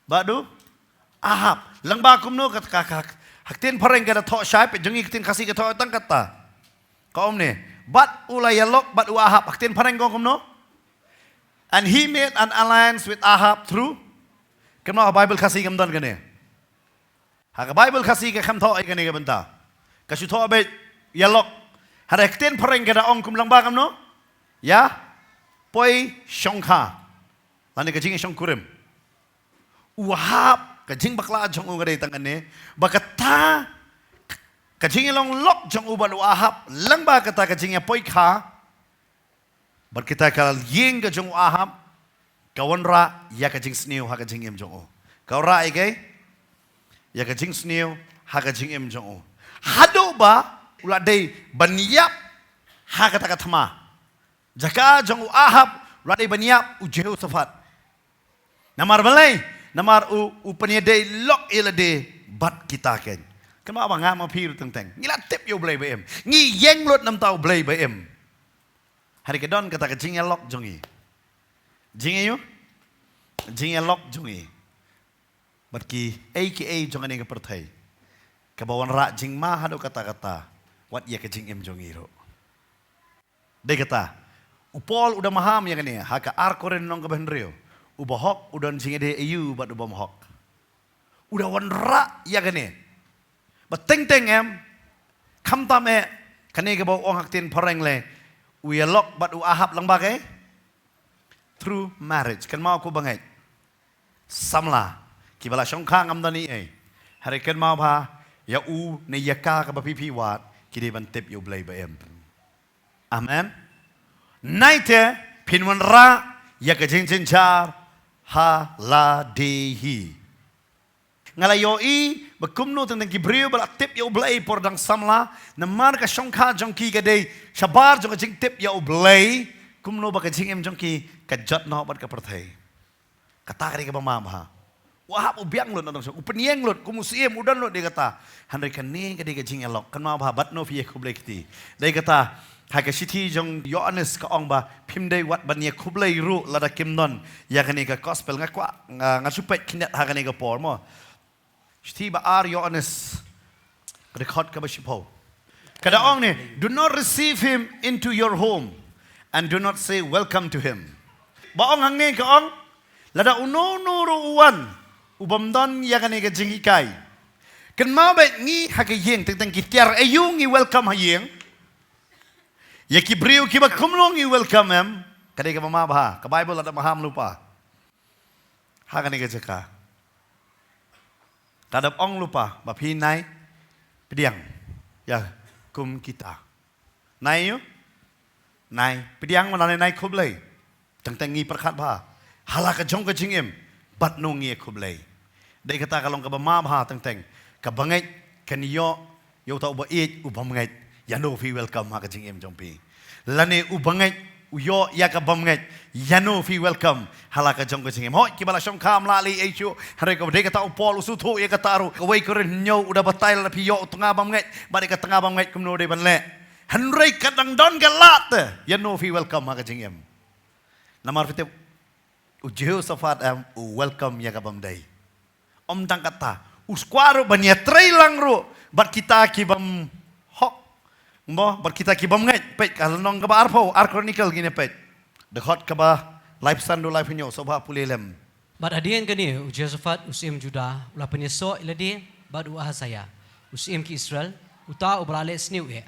Bad u Ahab. Lyngba kumno? Ka, ka, ka, ha ktien phareng ka da thoh shai, peit jong ngi ktien Khasi ka thoh tang kata. Ka ong ne, bad u la ïalok bad u Ahab. Ha ktien phareng ka ong kumno? And he made an alliance with Ahab through. Kynmaw, ha Bible Khasi kam don kane. Ha ka Bible Khasi ka kham thoh ïa kane ka bynta. Ka shu thoh beit ïalok. Hynrei ha ktien phareng ka da ong kum lyngba kumno? Ïa poi shongkha. Lane ka jingïashongkurim. U Ahab, ka jingbakla jong u ka dei tang kane, ba kata ka jingïalong lok jong u bad u Ahab lyngba kata ka jingïapoikha bad kita ka ïing ka jong u Ahab, ka wanrah ïa ka jingsniew ha ka jingim jong u. Ka wanrah ïa kaei? Ïa ka jingsniew ha ka jingim jong u. Haduh ba u la dei ban ïap ha kata ka thma. Jaka jong u Ahab, u la dei ban ïap u Jehoshaphat. Namar balei? Namar u, u pynïadei lok ïa lade bad kita ken. Kynmaw ba nga ma phi ruh teng teng ngi la tip ïa U Blei ba im. Ngi ïeng lut namar U Blei ba im. Hynrei ka don kata ka jingïalok jong ngi. Jingïa-, jingïalok jong ngi bad kiei kiei jong kane ka pyrthei, kaba wanrah jingma haduh katta katta wat ïa ka jingim jong ngi ruh. Dei kata, u Paul u da maham ïa kane ha ka ar Korinth lynnong kaba hynriew: U bahok u don jingïadei aïu bad u bymhok? U da wanrah ïa kane. Ba teng teng em, khamtam eh, kane kaba u ong ha ktien phareng lei, u ïalok bad u Ahab lyngba kaei? Through marriage. Kynmaw ko bangeit, samla kiba la shongkha ngam don ei ei, hynrei kynmaw bha, ïa u ne ïa ka kaba phi phi wad, ki dei ban tip ïa U Blei ba im. Amen. Naite phin wanrah ïa ka jingjynjar ha lade hi. Nga la ïohi ba kumno teng teng ki briew ba la tip ïa U Blei por dang samla, namar ka shongkha jong ki ka dei shabar jong ka jingtip ïa U Blei, kumno ba ka jingim jong ki ka jot noh bad ka pyrthei. Kata ka dei kaba ma bha. U Ahab u biang lut na dong shong, u pynïeng lut kum u syiem, u don lut dei kata. Hynrei kane ka dei ka jingïalok. Kynmaw bha, bad no phi ïa khublei kti. Dei kata, ha ka shithi jong Ïoannis ka ong ba phim dei wat ban ïa khublei ruh lada kim don ïa kane ka gospel. Nga kwah, nga, nga shu peit khyndiat ha kane ka por mo. Shithi ba ar Ïoannis, ka dkhot kaba shiphew, ka da ong ne, "Do not receive him into your home, and do not say welcome to him." Ba ong hangne ka ong, lada uno uno ruh u wan u bym don ïa kane ka jinghikai, kynmaw beit ngi ha ka ïing, teng teng ki tiar aïu ngi welcome ha ïing? Ïa ki briew kiba kumno ngi welcome em? Ka dei kaba ma bha, ka Bible la da maham lypa ha kane ka jaka. Ka da ong lypa ba phi nai pdiang ïa kum kita. Nai ïa u? Nai pdiang, ma nai, nai khublei. Teng teng ngi pyrkhat bha ha la ka jong ka jingim, bad no ngi ïa khublei. Dei kata ka long kaba ma bha teng teng. Ka bangeit kan ïoh ïa uta uba ïeit, u bym ngeit, ïano phi welcome ha ka jingim jong phi? Lane u bangeit u ïoh ïa ka bym ngeit, ïano phi welcome ha la ka jong ka jingim? Hooid, kiba la shongkha ym lah leh ei shuh, hynrei kaba dei kata u Paul u sngewthuh ïa kata ruh, kawei Korinth hynñiew u da batai, lada phi ïoh u tnga bym ngeit, bad ïa ka tnga bym ngeit kumno dei ban leh? Hynrei ka dang don ka lad te, ïano phi welcome ha ka jingim? Namar phi tip, u Jehoshaphat em, u welcome ïa ka bym dei. Ym tang kata, u kwah ruh ban ïatrei lang ruh bad kita ki bym hok. Mo, bad kita ki bym ngeit. Peit ka lynnong kaba arphew, ar Chronicle ngin ïa peit. Dkhot kaba laiphew san haduh laiphew hynñiew, sngewbha pule lem. Bad hadien kane u Jehoshaphat u syiem Judah u la pynïasoh ïa lade bad u Ahasaya, u syiem ki Israel, uta uba la leh sniew eh.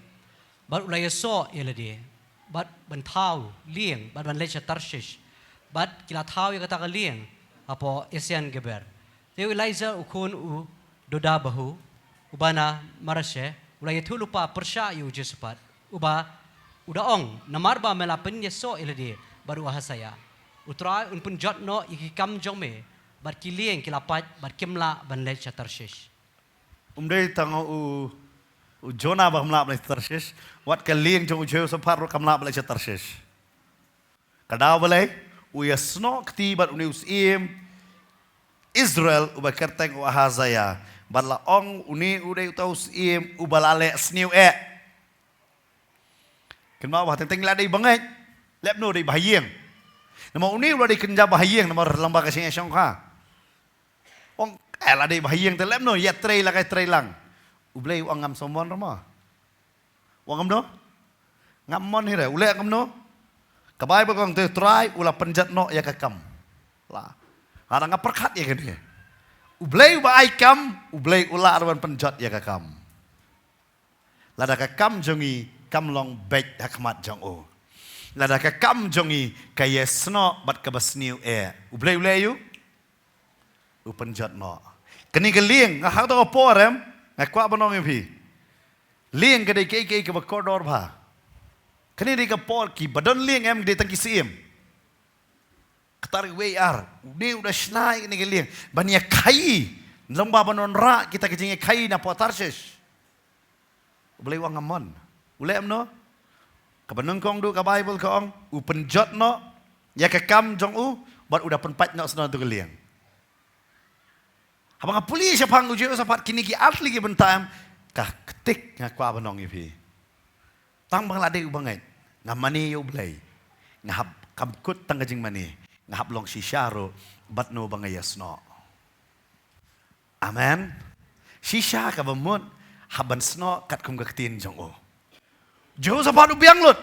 Bad u la ïasoh ïa lade bad ban thaw lieng bad ban leit sha Tarshish, bad ki la thaw ïa kata ka lieng hapoh Esion Geber. Te u Eliezer u khun u Dodabahu, uba na Mareshah, u la ïathuhlypa pyrshah ïa u Jehoshaphat, uba u da ong, "Namar ba me la pynïasoh ïa lade bad u Ahasaya, U Trai un pynjot noh ïa ki kam jong me Bad ki lieng ki la pait, bad kim lah ban leit sha Tarshish. Um dei tang u, u Jonah ba kam lah ban leit sha Tarshish. Wat ka lieng jong u Jehoshaphat ruh kam lah ban leit sha Tarshish. Ka daw balei? U ïasnoh kti bad une u syiem Israel uba kyrteng u Ahazaïah. Bad la ong une u dei uta u syiem uba la leh sniew eh. Kynmaw ba teng teng la dei bangeit. Leh kumno, dei ba ha ïing. Namar une u la dei kynja ba ha ïing, namar lyngba ka jingïashongkha. Ong, eh, la dei ba ha ïing te leh kumno, ïatrei la ka ïatrei lang. U Blei u ong ngam sngewmon re mo. U ong kumno? Ngam mon hi re, u leh kumno? Ka Baibl ka ong te u Trai u la pynjot noh ïa ka kam. La. Hana nga pyrkhat ïa kane. U Blei uba ai kam, u Blei u lah ruh ban pynjot ïa ka kam. Lada ka kam jong ngi kam long beit ha khmat jong u. Lada ka kam jong ngi ka ïasnoh bad kaba sniew eh, u Blei u leh aïu? U pynjot noh. Kane ka lieng, nga ha kata ka por em, nga kwah ban ong ïa phi. Lieng ka dei kaei kaei kaba kordor bha. Kane dei ka por kiba don lieng em, dei tang ki syiem. Kata ruh wei ar, une u da shna ïa kane ka lieng ban ïa khaïi, lyngba ban wanrah kita ki jingïakhaïi na pdeng Tarshish. U Blei u ong ngam mon. U leh kumno? Kaba nyngkong duh ka Baibl ka ong, u pynjot noh ïa ka kam jong u, bad u da pynpait noh sha uto u lieng. Haba nga pule shaphang u Jehoshaphat kine ki ar tylli ki bynta em, ka ktik nga kwah ban ong ïa phi. Tang ba nga la dei u bangeit, nga mane ïa u Blei. Nga hap kam kut tang ka jingmane, nga hap long shisha ruh bad uno ba nga ïasnoh. Amen. Shisha kaba mut hap ban snoh katkum ka ktien jong u. Jehoshaphat u biang lut.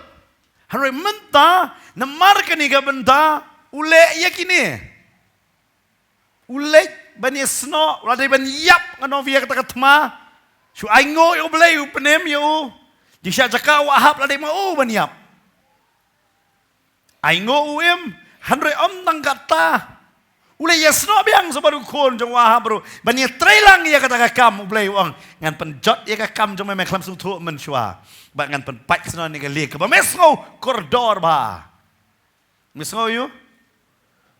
Hynrei mynta namar kane ka bynta u leh ïa kine. U leit ban ïasnoh, u la dei ban ïap, ngan ong ïa kata ka thma. Shu ainguh ïa u Blei u pynim ïa u. Jingshisha jaka u Ahab la dei ma u ban ïap. Ainguh u im, hynrei ym tang katta. U leit ïasnoh biang sa bad u khun jong u Ahab ruh ban ïatreilang ïa kata ka kam, u Blei u ong ngan pynjot ïa ka kam jong me, me khlem sngewthuh mynshuwa. Bad ngan pynpait sha uno une ka lieng kaba me sngew kordor bha. Me sngew ïa u?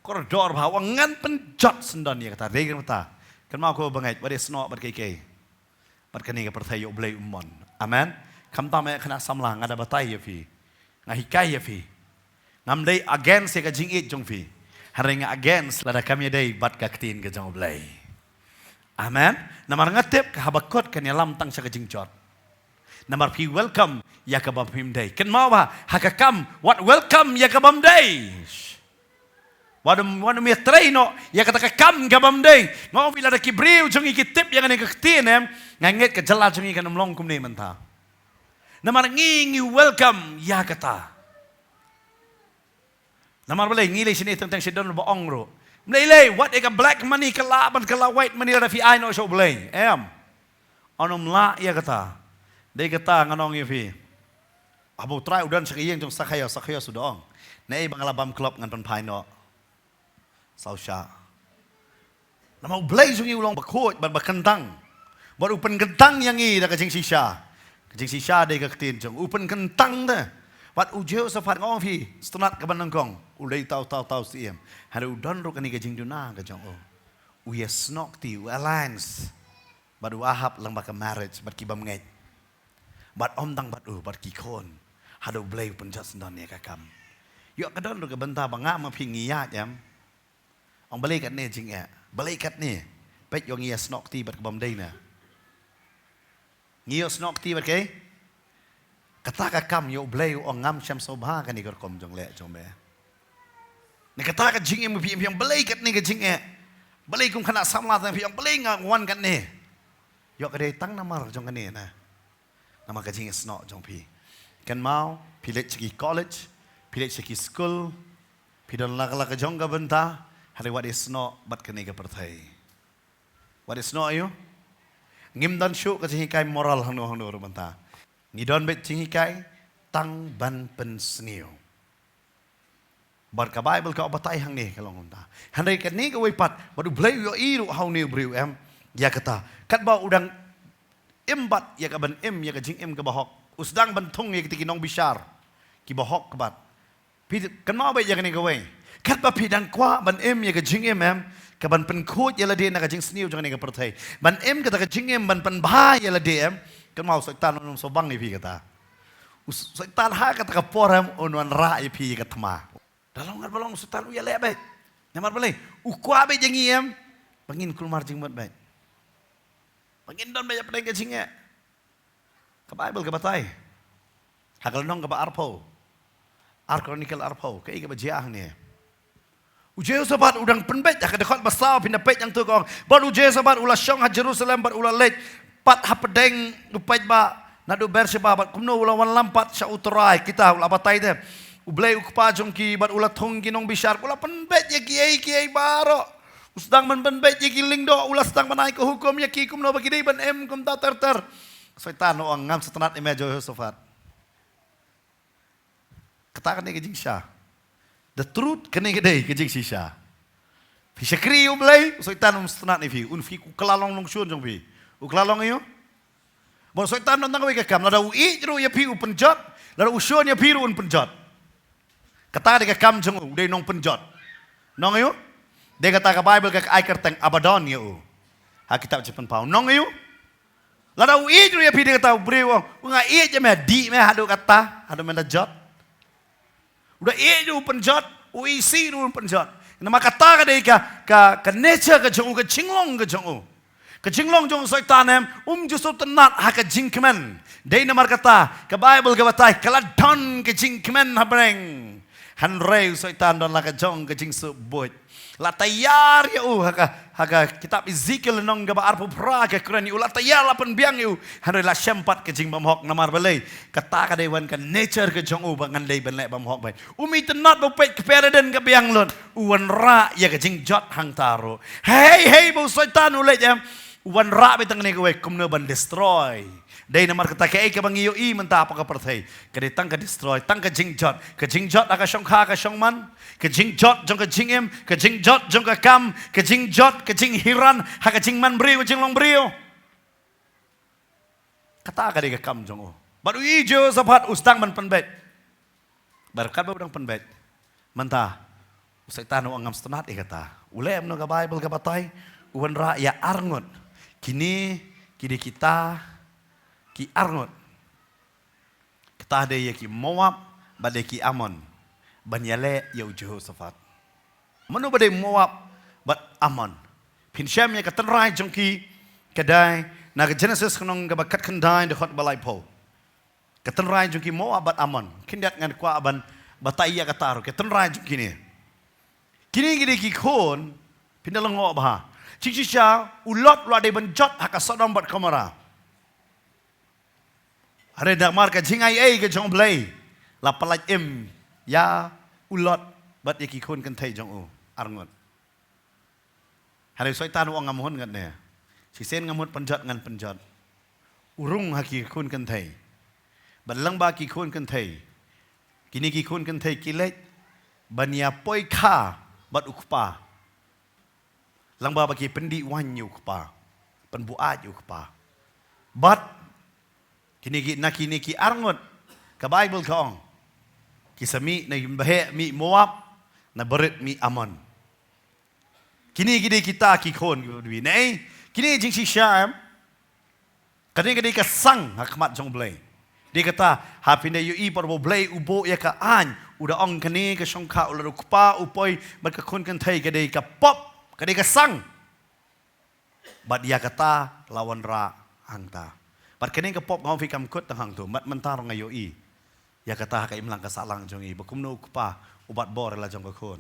Kordor bha, u ong ngan pynjot sha uno ïa kata, dei kata. Kynmaw ko bangeit, wat ïasnoh bad kiei kiei. Bad kane ka pyrthei ïa u Blei um mon. Amen. Khamtam eh khynnah samla, nga da batai ïa phi. Nga hikai ïa phi. Ngam dei against ïa ka jingïeit jong phi. Hynrei nga against lada kam ïadei bad ka ktien ka jong u Blei. Amen. Namar nga tip ka Habakuk kan ïalam tang sha ka jingjot. Namar phi welcome ïa ka bym dei. Kynmaw ba ha ka kam wat welcome ïa ka bym dei. Wat ym, wat ym ïatrei noh ïa kata ka kam ka bym dei. Nga ong phi, lada ki briew jong ngi ki tip ïa kane ka ktien em, nga ngeit ka jylla jong ngi kan ym long kumne mynta. Namar ngi ngi welcome ïa kata. Namar balei? Ngi lei shane teng teng, shi don ba ong ruh, ym lei lei, wat ïa ka black money ka lah ban kylla white money lada phi ai noh sha u Blei. Em. Yn ym lah ïa kata. Dei kata ngan ong ïa phi. Haba u Trai u don sha ka ïing jong Sakhaios, Sakhaios u da ong, naei ba nga la bam klop ngan pynphai noh saw shah. Namar u Blei jong ngi u long bakhuid bad bakyntang. Bad u pynkyntang ïa ngi da ka jingshisha. Ka jingshisha dei ka ktien jong u, u pynkyntang te. Bad u Jehoshaphat, nga ong phi, sngewtynnat kaba nyngkong, u dei uta uta uta u syiem. Hynrei u don ruh kane ka jingduna ka jong u. U ïasnoh kti, u alliance bad u Ahab lyngba ka marriage bad ki bym ngeit. Bad ym tang bad u, bad ki khun. Haduh u Blei u pynjot sha uno ïa ka kam. Ïoh ka don ruh ka bynta ba nga ma phi ngi ïaid em. Ong balei katne jingeh? Balei katne? Peit, ïoh ngi ïasnoh kti bad ka bym dei na. Ngi ïoh snoh kti bad kaei? Kata ka kam, ïoh u Blei u ong ngam shym sngewbha kane ka rukom jong leh jong me. Ne kata ka jingim phi im, phi ong balei katne ka jingeh? Balei kum khynnah samla tang phi ong balei nga wan katne? Ïoh ka dei tang namar jong kane na. Namar ka jingïasnoh jong phi. Kynmaw, phi leit sha ki college, phi leit sha ki skul, phi don la ka la ka jong ka bynta, hynrei wat ïasnoh bad kane ka pyrthei. Wat ïasnoh ïa u. Ngim don shuh ka jinghikai moral hangno hangno ruh mynta. Ngi don beit jinghikai tang ban pynsniew. Bad ka Baibl ka batai hangne ka long kumta. Hynrei kane kawei pat, bad u Blei u ïohi ruh ha une u briew em ïa kata. Katba u dang im bad ïa ka ban im ïa ka jingim kaba hok, u sdang ban thung ïa kita ki nongbishar kiba hok bad. Phi kynmaw beit ïa kane kawei. Katba phi dang kwah ban im ïa ka jingim em, Ka ban pynkhuid ïa lade na ka jingsniew jong kane ka pyrthei. Ban im kata ka jingim ban pynbha ïa lade em. Kynmaw u Soitan un ym sngewbang ïa phi kata. U Soitan ha kata ka por em un wanrah ïa phi ïa ka thma. Da long ngat ba long u Soitan u ïaleh beit. Namar balei? U kwah beit ïa ngi em. Ba ngin kulmar jingmut beit. Ba ngin don beit hapdeng ka jingeh. Ka Baibl ka batai. Ha ka lynnong kaba arphew. Ar Chronicle arphew. Kaei kaba jia hangne? U Jehoshaphat u dang pynbeit ha ka dkhot ba saw, phin da peit hangto ka ong. Bad u Jehoshaphat u la shong ha Jerusalem bad u la leit pat hapdeng u paidbah naduh Beersheba bad kumno u la wanlam pat sha U Trai, kita u la batai te. U Blei u kpa jong ki bad u la thung ki nongbishar, u la pynbeit ïa kiei kiei baroh. U sdang ban pynbeit ïa ki lyngdoh, u la sdang ban ai ka hukum ïa ki kumno ba ki dei ban im kumta ter ter. Soitan u ong, ngam sngewtynnat ïa me Jehoshaphat. Kata kane ka jingshisha. The truth, kane ka dei ka jingshisha. Phi shakri ïa U Blei, u Soitan um sngewtynnat ïa phi, un phi u kylla long nongshun jong phi. U kylla long ïa u. Bad u Soitan don tang kawei ka kam, lada u ïeit ruh ïa phi u pynjot, lada u shun ïa phi ruh un pynjot. Kata dei ka kam jong u, u dei nongpynjot. Nong ïa u? Dei kata ka Baibl ka ai kyrteng Abaddon ïa u. Ha kitab Jingpynpaw. Nong ïa u? Lada u ïeit ruh ïa phi, dei kata u briew u ong, u nga ïeit ïa me, dih me haduh kata, haduh me da jot. U da ïeit ruh u pynjot, u isih ruh u pynjot. Namar kata ka dei ka, ka, ka nature ka jong u, ka jinglong ka jong u. Ka jinglong jong u Soitan em, um ju sngewtynnat ha ka jingkmen. Dei namar kata, ka Baibl ka batai, ka la don ka jingkmen ha bneng. Hynrei u Soitan don la ka jong ka jingsngewbha. La tayar ïa u ha ka, ha ka kitab Ezekiel lynnong kaba arphew phra ka kren ïa u, la tayar la pynbiang ïa u. Hynrei la shem pat ka jingbymhok namar balei. Kata ka dei wan ka nature ka jong u ba ngan dei ban leh bymhok beit. Um itynnad ba u peit ka paradigm ka biang lut. U wanrah ïa ka jingjot hangta ruh. Hei hei ba u Soitan u leit em. U wanrah beit tang kane kawei kumno ban destroy. Dei namar kata kaei kaba ngi ïohi mynta ha ka pyrthei. Ka dei tang ka destroy, tang ka jingjot. Ka jingjot ha ka shongkha ka shongman. Ka jingjot jong ka jingim, ka jingjot jong ka kam, ka jingjot, ka jinghiran, ha ka jingman briew, ka jinglong briew. Kata ka dei ka kam jong u. Bad u i Jehoshaphat u sdang ban pynbeit. Bad katba u dang pynbeit. Mynta, u Soitan u ong ngam sngewtynnat ïa kata. U leh kumno ka Baibl ka batai, u wanrah ïa arngut. Kine, ki dei kita, ki arngut. Kata dei ïa ki Moab, bad ïa ki Ammon. Ban ïaleh ïa u Jehoshaphat. Mano ba dei Moab, bad Ammon. Phin shem ïa ka tynrai jong ki, ka dei, na ka Genesis khnong kaba khatkhyndai dkhot ba laiphew. Ka tynrai jong ki Moab bad Ammon. Khyndiat ngan kwah ban batai ïa kata ruh. Ka tynrai jong kine. Kine ki dei ki khun, phin da lyngngoh bha. Jingshisha, u Lot u la dei ban jot ha ka Sodom bad Gomorrah. Hynrei namar ka jingai ei ka jong U Blei. La pyllait im. Ïa u Lot bad ïa ki khun kynthei jong u. Arngut. Hynrei u Soitan u ong ngam hun ngat ne. Shisien ngam mut pynjot ngan pynjot. U rung ha ki khun kynthei. Bad lyngba ki khun kynthei. Kine ki khun kynthei ki leit. Ban ïa poi kha bad u kpa. Lyngba ba ki pyndih waiñ ïa u kpa. Pynbuaid ïa u kpa. Bad kine ki, na kine ki arngut. Ka Baibl ka ong. Ki sa mih na baheh mih Moab. Na barit mih Ammon. Kine ki dei kita ki khun ki bad wi. Nei, kine jingshisha em. Kane ka dei ka sang ha khmat jong U Blei. Dei kata, ha phin da ïohi por ba U Blei u buh ïa ka aiñ, u da ong kane ka shongkha u la u kpa u poi, bad ka khun kynthei ka dei ka pop, ka dei ka sang. Bad ïa kata la wanrah hangta. Bad kane ka pop nga ong phi kam kut tang hangto, bad mynta ruh nga ïohi. Ïa kata ha ka imlang ka sahlang jong ngi, ba kumno u kpa, u bat bor ïa la jong ka khun.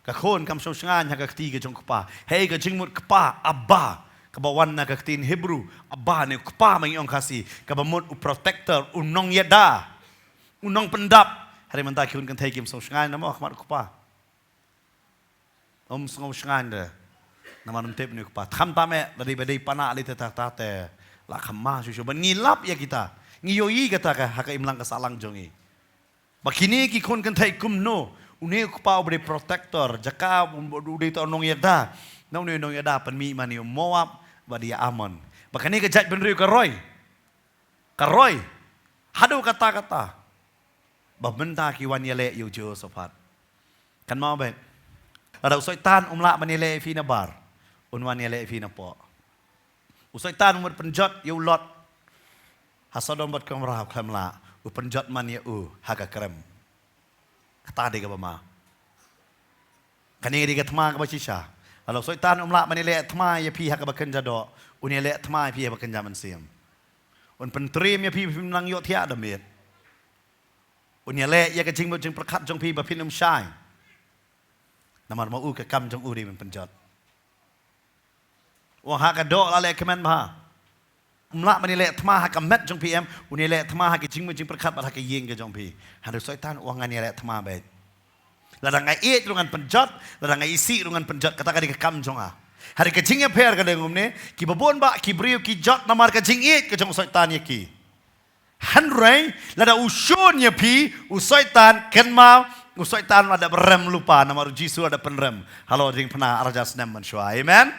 Ka khun kam shong shngaiñ ha ka kti ka jong u kpa. Hei ka jingmut kpa, Abba. Kaba wan na ka ktien Hebru, Abba ne u kpa ma ngi ong Khasi. Kaba mut u protector, u nongïada. U nongpyndap. Hynrei mynta ki khun kynthei kim shong shngaiñ na mo ha khmat u kpa. Um sngew shngaiñ de. Namar um tip une u kpa. Kham tam eh, lada ba dei pana lei te ta ta te. La kham ma shu shu. Ban ngi lap ïa kita. Ngi ïohi kata ka, ha ka imlang ka sahlang jong ngi. Ba kine ki khun kynthei kumno. Une u kpa u ba dei protector. Jaka u, u dei ta u nongïada. Na une u nongïada pynmih mane u Moab. Bad ïa Ammon. Ba kane ka jaitbynriew ka roi. Ka roi. Haduh katta katta. Ba mynta ki wan ïaleh ïa u Jehoshaphat. Kynmaw beit. Lada u Soitan um lah ban ïaleh ïa phi na bar, un wan ïaleh ïa phi na pdeng. U Soitan um pynjot ïa u Lot ha Sodom bad Gomorrah, u khlem lah. U pynjot man ïa u ha ka krem. Kata dei kaba ma. Kane dei ka thma kaba shisha. Lada u Soitan um lah ban ïaleh thma ïa phi ha kaba kynja doh, un ïaleh thma ïa phi ha kaba kynja mynsiem. Un pyntriem ïa phi ba phim nang ïohthiah da miet. Un ïaleh ïa ka jingmut jingpyrkhat jong phi ba phin ym shai. Namar ma u ka kam jong u dei ban pynjot. Ong ha ka doh la leh kmen bha. Um lah ban ïaleh thma ha ka met jong phi em, un ïaleh thma ha ka jingmut jingpyrkhat bad ha ka ïing ka jong phi. Hynrei u Soitan u ong ngan ïaleh thma beit. Lada nga ïeit ruh ngan pynjot, lada nga isih ruh ngan pynjot, kata ka dei ka kam jong nga. Hynrei ka jingïapher ka dei kumne, kiba bun bah ki briew ki jot namar ka jingïeit ka jong u Soitan ïa ki. Hynrei lada u shun ïa phi u Soitan, kynmaw, u Soitan u la dep rem lypa, namar u Jisu u la dep pynrem halor jingpynah ar hajar snem mynshuwa. Amen.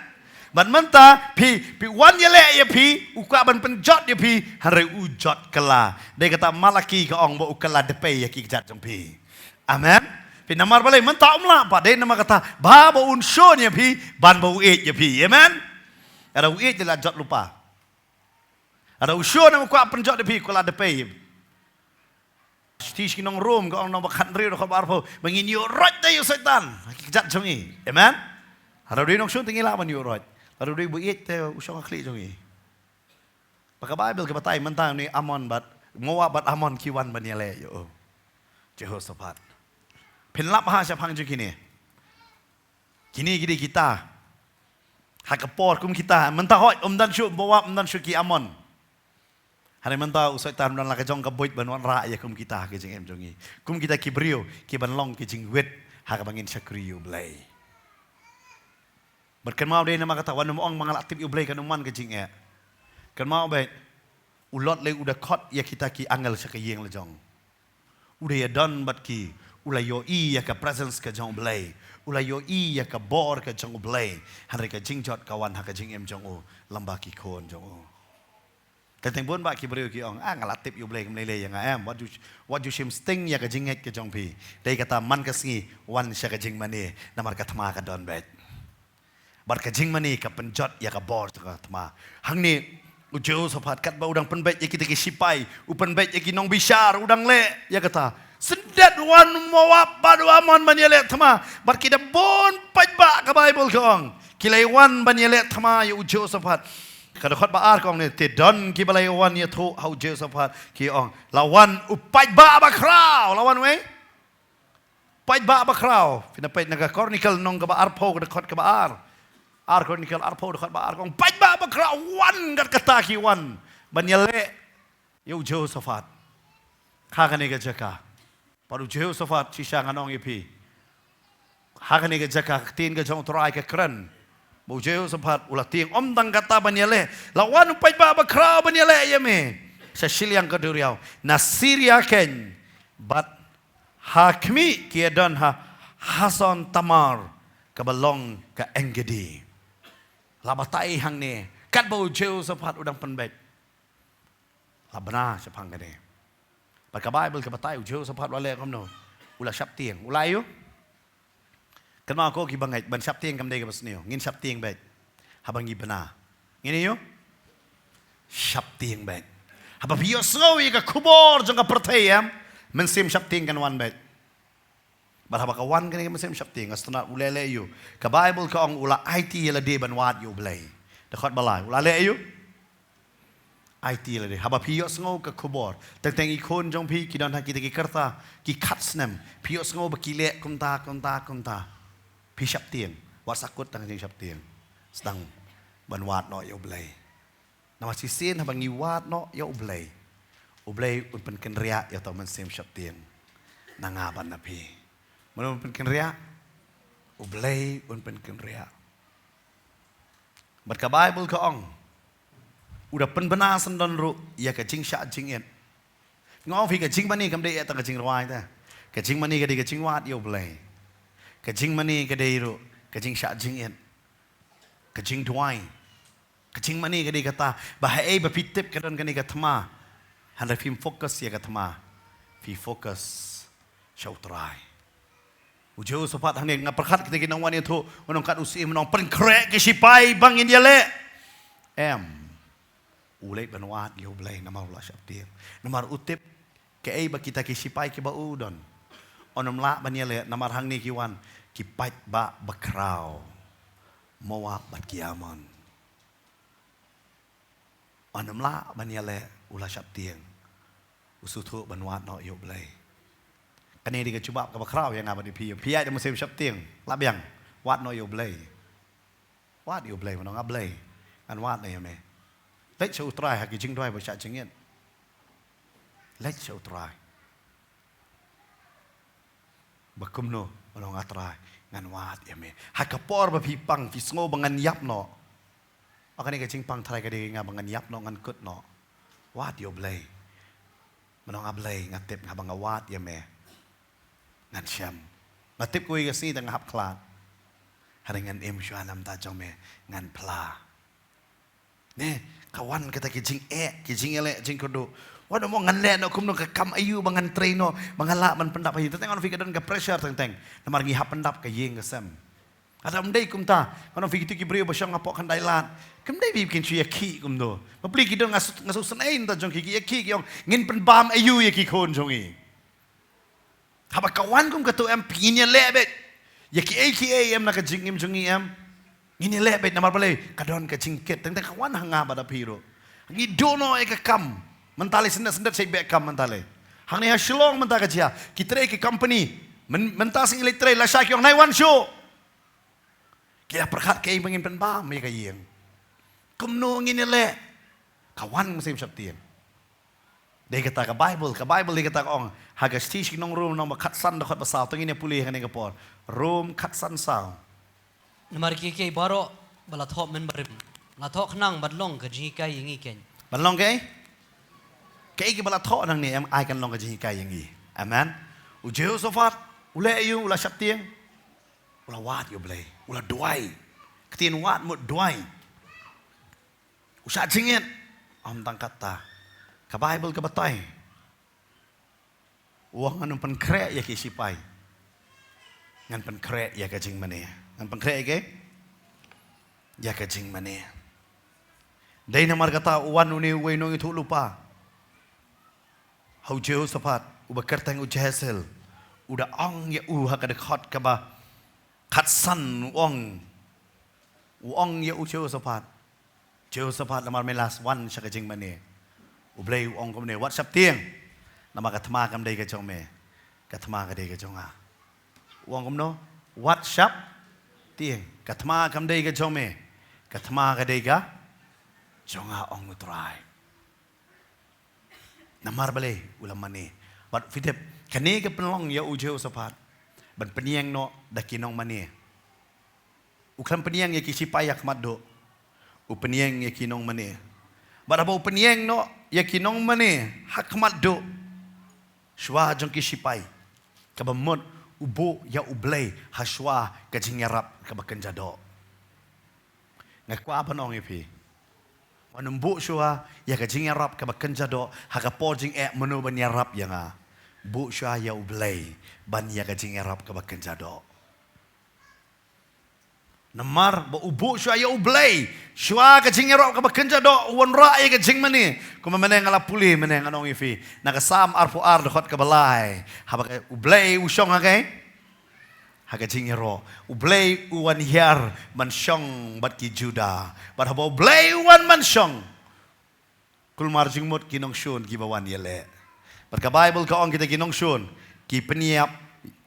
Bad mynta phi, phi wan ïaleh ïa phi, u kwah ban pynjot ïa phi, hynrei u jot kylla. Dei kata Malaki ka ong ba u kylla dpei ïa ki kjat jong phi. Amen. Phi namar balei mynta um lah pat, dei namar kata ba, ba un shun ïa phi, ban ba u ïeit ïa phi. Amen. Lada u ïeit dei la jot lypa. Lada u shun, u kwah pynjot ïa phi, u kylla dpei. Shithi sha ki nong Rom ka ong, nong ba khathynriew dkhot ba arphew, ba ngin ïuh roit da ïa u Soitan ha ki kjat jong ngi. Amen. Lada u dei nongshun te ngi lah ban ïuh roit. Lada u dei ba ïeit te u shong ha khlieh jong ngi. Ba ka Baibl ka batai mynta une Amon bad, Moab bad Amon ki wan ban ïaleh ïa u Jehoshaphat. Phin lap ha shaphang jong kine. Kine ki dei kita. Ha ka por kum kita, mynta hooid, ym don shuh Moab, ym don shuh ki Amon. Hynrei mynta u Soitan u don la ka jong ka buit ban wanrah ïa kum kita ha ka jingim jong ngi. Kum kita ki briew kiban long ki jingwit ha kaba ngin shakri ïa u Blei. Bad kynmaw, dei namar kata, wat nym ong ba nga la tip ïa u Blei kan ym wan ka jingeh. Kynmaw beit, u Lot lei u da khot ïa kita ki angel sha ka ïing la jong. U da ïadon bad ki, u la ïohi ïa ka presence ka jong u Blei, u la ïohi ïa ka bor ka jong u Blei. Hynrei ka jingjot ka wan ha ka jingim jong u, lem bad ki khun jong u. Teng teng bun bah ki briew ki ong, ah, nga la tip ïa u Blei kam lei lei ïa nga em. Wat ju, wat ju shim sting ïa ka jingngeit ka jong phi. Dei kata man ka sngi wan sha ka jingmane, namar ka thma ka don beit. Bad ka jingmane ka pynjot ïa ka bor jong ka thma. Hangne u Jehoshaphat katba u dang pynbeit ïa kita ki sipai, u pynbeit ïa ki nongbishar, u dang leh ïa kata. Syndet wan u Moab bad u Amon ban ïaleh thma. Bad ki da bun paidbah, ka Baibl ka ong, ki la wan ban ïaleh thma ïa u Jehoshaphat. Ka dkhot ba ar ka ong ne, te don kiba la wan ïathuh ha u Jehoshaphat, ki ong, la wan u paidbah bakhraw, la wan wei? Paidbah bakhraw. Phin da peit na ka Chronicle nong kaba arphew, ka dkhot kaba ar. Ar Chronicle arphew, dkhot ba ar, ka ong paidbah bakhraw wan, kat kata ki wan ban ïaleh ïa u Jehoshaphat. Ha kane ka jaka. Bad u Jehoshaphat, shisha ngan ong ïa phi, ha kane ka jaka ka ktien ka jong u Trai ka kren ba u Jehoshaphat u la tieng. Ym tang kata ban ïaleh, la wan u paidbah bakhraw ban ïaleh ïa me sha shiliang ka duriaw, na Syria keiñ, bad ha khmih ki ïadon ha Hazon Tamar, kaba long ka En-gedi. La batai hangne katba u Jehoshaphat u dang pynbeit. La bna shaphang kane. Bad ka Baibl ka batai u Jehoshaphat u la leh kumno? U la shaptieng. U la ïoh. Kynmaw ko kiba ngeit, ban shaptieng kam dei kaba sniew. Ngin shaptieng beit haba ngi bna. Ngin ïoh shaptieng beit. Haba phi ïohsngew ïa ka khubor jong ka pyrthei, em, mynsiem shaptieng kan wan beit. Bad haba ka wan kane ka mynsiem shaptieng, nga sngewtynnat u leh leh ïa u. Ka Baibl ka ong u la aiti ïa lade ban wad ïa u Blei. Dkhot ba lai, u la leh ïa u. Aiti ïa lade. Haba phi ïohsngew ka khubor, teng teng i khun jong phi ki don ha kita ki rta ki khat snem, phi ïohsngew ba ki leh kumta, kumta, kumta, phi shaptieng. Wat sa kut tang jingshaptieng, sdang ban wad noh ïa u Blei. Namar shisien haba ngi wad noh ïa u Blei, u Blei un pynkynriah ïa uta u mynsiem shaptieng na nga bad na phi. Mano un pynkynriah? U Blei un pynkynriah. Bad ka Baibl ka ong, u da pynbna syndon ruh ïa ka jingshah jingit. Nga ong phi, ka jingmane kam dei eh tang ka jingrwai te. Ka jingmane ka dei ka jingwad ïa u Blei. Ka jingmane ka dei ruh ka jingshah jingit, ka jingduwai. Ka jingmane ka dei kata ba haei ba phi tip ka don kane ka thma, hynrei phim focus ïa ka thma, phi focus sha u Trai. U Jehoshaphat hangne nga pyrkhat kita ki nongwan ïathuh, u nongkat u syiem, u nongpynkhreh ki sipai ba ngin ïaleh. Em. U leit ban wad ïa U Blei namar u la sheptieng. Namar u tip kaei ba kita ki sipai kiba u don yn ym lah ban ïaleh namar hangne ki wan ki paidbah bakhraw, Moab bad ki Ammon. Yn ym lah ban ïaleh, u la sheptieng. U sngewthuh ban wad noh ïa U Blei. Kane dei ka jubab kaba khraw ïa nga bad ïa phi. Phi ïaid da mynsiem sheptieng, la biang. Wad noh ïa U Blei. Wad ïa U Blei, ban ong, A Blei, ngan wad noh ïa me. Leit sha U Trai ha ki jingduwai ba shah jingit. Leit sha U Trai. Ba kumno, ban ong, A Trai, ngan wad ïa me. Ha ka por ba phi pang, phi sngew ba ngan ïap noh. Kane ka jingpang tharai ka dei nga ba ngan ïap noh, ngan kut noh. Wad ïa U Blei. Ban ong, A Blei, nga tip, haba nga wad ïa me, ngan shem. Nga tip kawei ka sngi te ngan hap khlad. Hynrei ngan im shuwa na ka bynta jong me, ngan phla. Ne, ka wan kata ki jingeh, ki jingïaleh, jingkyrduh. Wat ym ong ngan leh noh kumno, ka kam aïu ba ngan trei noh, ba nga lah ban pyndap ha ïing. Teng teng ngan ong ïa phi, ka don ka pressure teng teng. Namar ngi hap pyndap ka ïing ka sem. Lada ym dei kumta, ngan ong ïa phi, kito ki briew ba shong hapoh khyndai lad, kim dei ba kin shu ïakhih kumno. Bapli ki don, nga shu, nga shu sngew ïa kata jong ki, ki ïakhih, ki ong, ngin pynbam aïu ïa ki khun jong ngi. Haba ka wan kum kata em, ngin ïaleh beit ïa kiei kiei em na ka jingim jong ngi em. Ngin ïaleh beit namar balei, ka don ka jingkit. Teng teng ka wan ha nga bad ha phi ruh. Ngi duh noh ïa ka kam. Mynta lei syndet syndet sha i beh kam mynta lei. Hangne ha Shillong mynta ka jia, ki trei ki company. Myn-, mynta sngi leit trei, lashai ki ong, nai wan shuh. Ki la pyrkhat kaei ba ngin pynbam ïa ka ïing. Kumno ngin ïaleh? Ka wan mynsiem sheptieng. Dei kata ka Baibl, ka Baibl dei kata ka ong. Ha ka shithi sha ki nong Rom, lynnong ba khatsan, dkhot ba saw, to ngin ïa pule ha kane ka por. Rom khatsan saw. Namar kiei kiei baroh ba la thoh mynbarim, la thoh khnang ban long ka jinghikai ïa ngi keiñ. Ban long kaei? Kaei kaba la thoh nangne em, ai kan long ka jinghikai ïa ngi. Amen. U Jehoshaphat, u leh aïu, u la sheptieng? U la wad ïa U Blei, u la duwai. Ktien wad mut duwai. U shah jingit. Ym tang katta. Ka Baibl ka batai. U ong, ngan pynkhreh ïa ki sipai. Ngan pynkhreh ïa ka jingmane. Ngan pynkhreh ïa ka, ïa ka jingmane. Dei namar kata u wan une uwei u nongïathuhlypa ha u Jehoshaphat, uba kyrteng u Jahaziel, u da ong ïa u ha ka dkhot kaba khatsan, u ong, u ong ïa u Jehoshaphat, Jehoshaphat, namar me la wan sha ka jingmane. U Blei u ong kumne, wat sheptieng. Namar ka thma kam dei ka jong me. Ka thma ka dei ka jong nga. U ong kumno? Wat sheptieng. Ka thma kam dei ka jong me. Ka thma ka dei ka jong nga, ong U Trai. Namar balei? U la mane. Bad phi tip, kane ka pynlong ïa u Jehoshaphat ban pynïeng noh da ki nongmane. U khlem pynïeng ïa ki sipai ha khmat duh, u pynïeng ïa ki nongmane. Bad haba u pynïeng noh ïa ki nongmane ha khmat duh, shuwa jong ki sipai, kaba mut u buh ïa U Blei ha shuwa ka jingïarap kaba kynja doh. Nga kwah ban ong ïa phi, wat nym buh shuwa ïa ka jingïarap kaba kynja doh ha ka por jingeh, mano ban ïarap ïa nga. Buh shuwa ïa U Blei ban ïa ka jingïarap kaba kynja doh. Namar ba u buh shuwa ïa U Blei, shuwa ka jingïarap kaba kynja doh, u wanrah ïa ka jingmane. Kumba mynne nga la pule, mynne ngan ong ïa phi na ka Salm arphew ar, dkhot kaba lai. Haba ka U Blei u shong ha ka, ha ka jingïaroh, U Blei u wan hiar ban shong bad ki Juda. Bad haba U Blei u wan ban shong, kulmar jingmut ki nongshun kiba wan ïaleh. Bad ka Baibl ka ong kita ki nongshun ki pynïap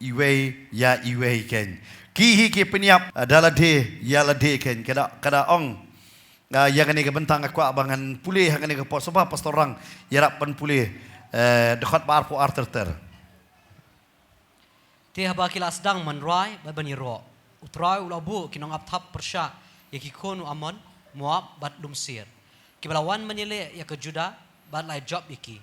iwei ïa iwei keiñ. Ki hi ki pynïap, eh, da lade ïa lade keiñ. Ka da, ka da ong, eh, ïa kane ka bynta nga kwah ba ngan pule ha kane ka por, sngewbha Pastor Rang ïarap ban pule, eh, dkhot ba arphew ar ter ter. Te haba ki la sdang ban rai bad ban ïaroh, U Trai u la buh ki nongap thap pyrshah ïa ki khun u Ammon, Moab bad Lum Seir, kiba la wan ban ïaleh ïa ka Juda bad la ïa jop ïa ki.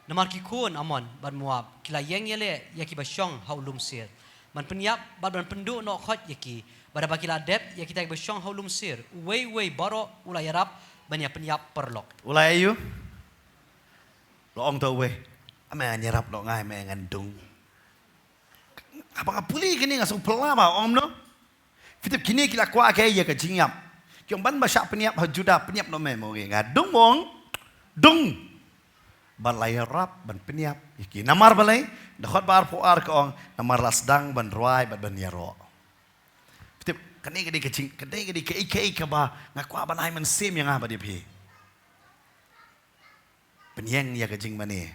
Namar ki khun Ammon bad Moab ki la ïeng ïaleh ïa kiba shong ha u Lum Seir, ban pynïap bad ban pynduh noh khoit ïa ki. Bad haba ki la dep ïa kita kiba shong ha u Lum Seir, uwei uwei baroh u la ïarap ban ïa pynïap paralok. U la ïa ïu? La ong ta uwei, ame ngan ïarap noh, nga ame ngan dung. Kaba nga pule kine nga sngewphylla ba ong no. Phi tip kine ki la kwah ka ïa ka jingïap. Ki ong ban ba shah pynïap ha Juda pynïap noh me mo, nga dung ong. Dung. Ba la ïarap ban pynïap ïa ki. Namar balei? Dkhot ba arphew ar ka ong namar la sdang ban rwai bad ban ïaroh. Phi tip kane ka dei ka jing, kane ka dei ka ei ka ei kaba nga kwah ban ai mynsiem ïa nga bad ïa phi. Pynïeng ïa ka jingmane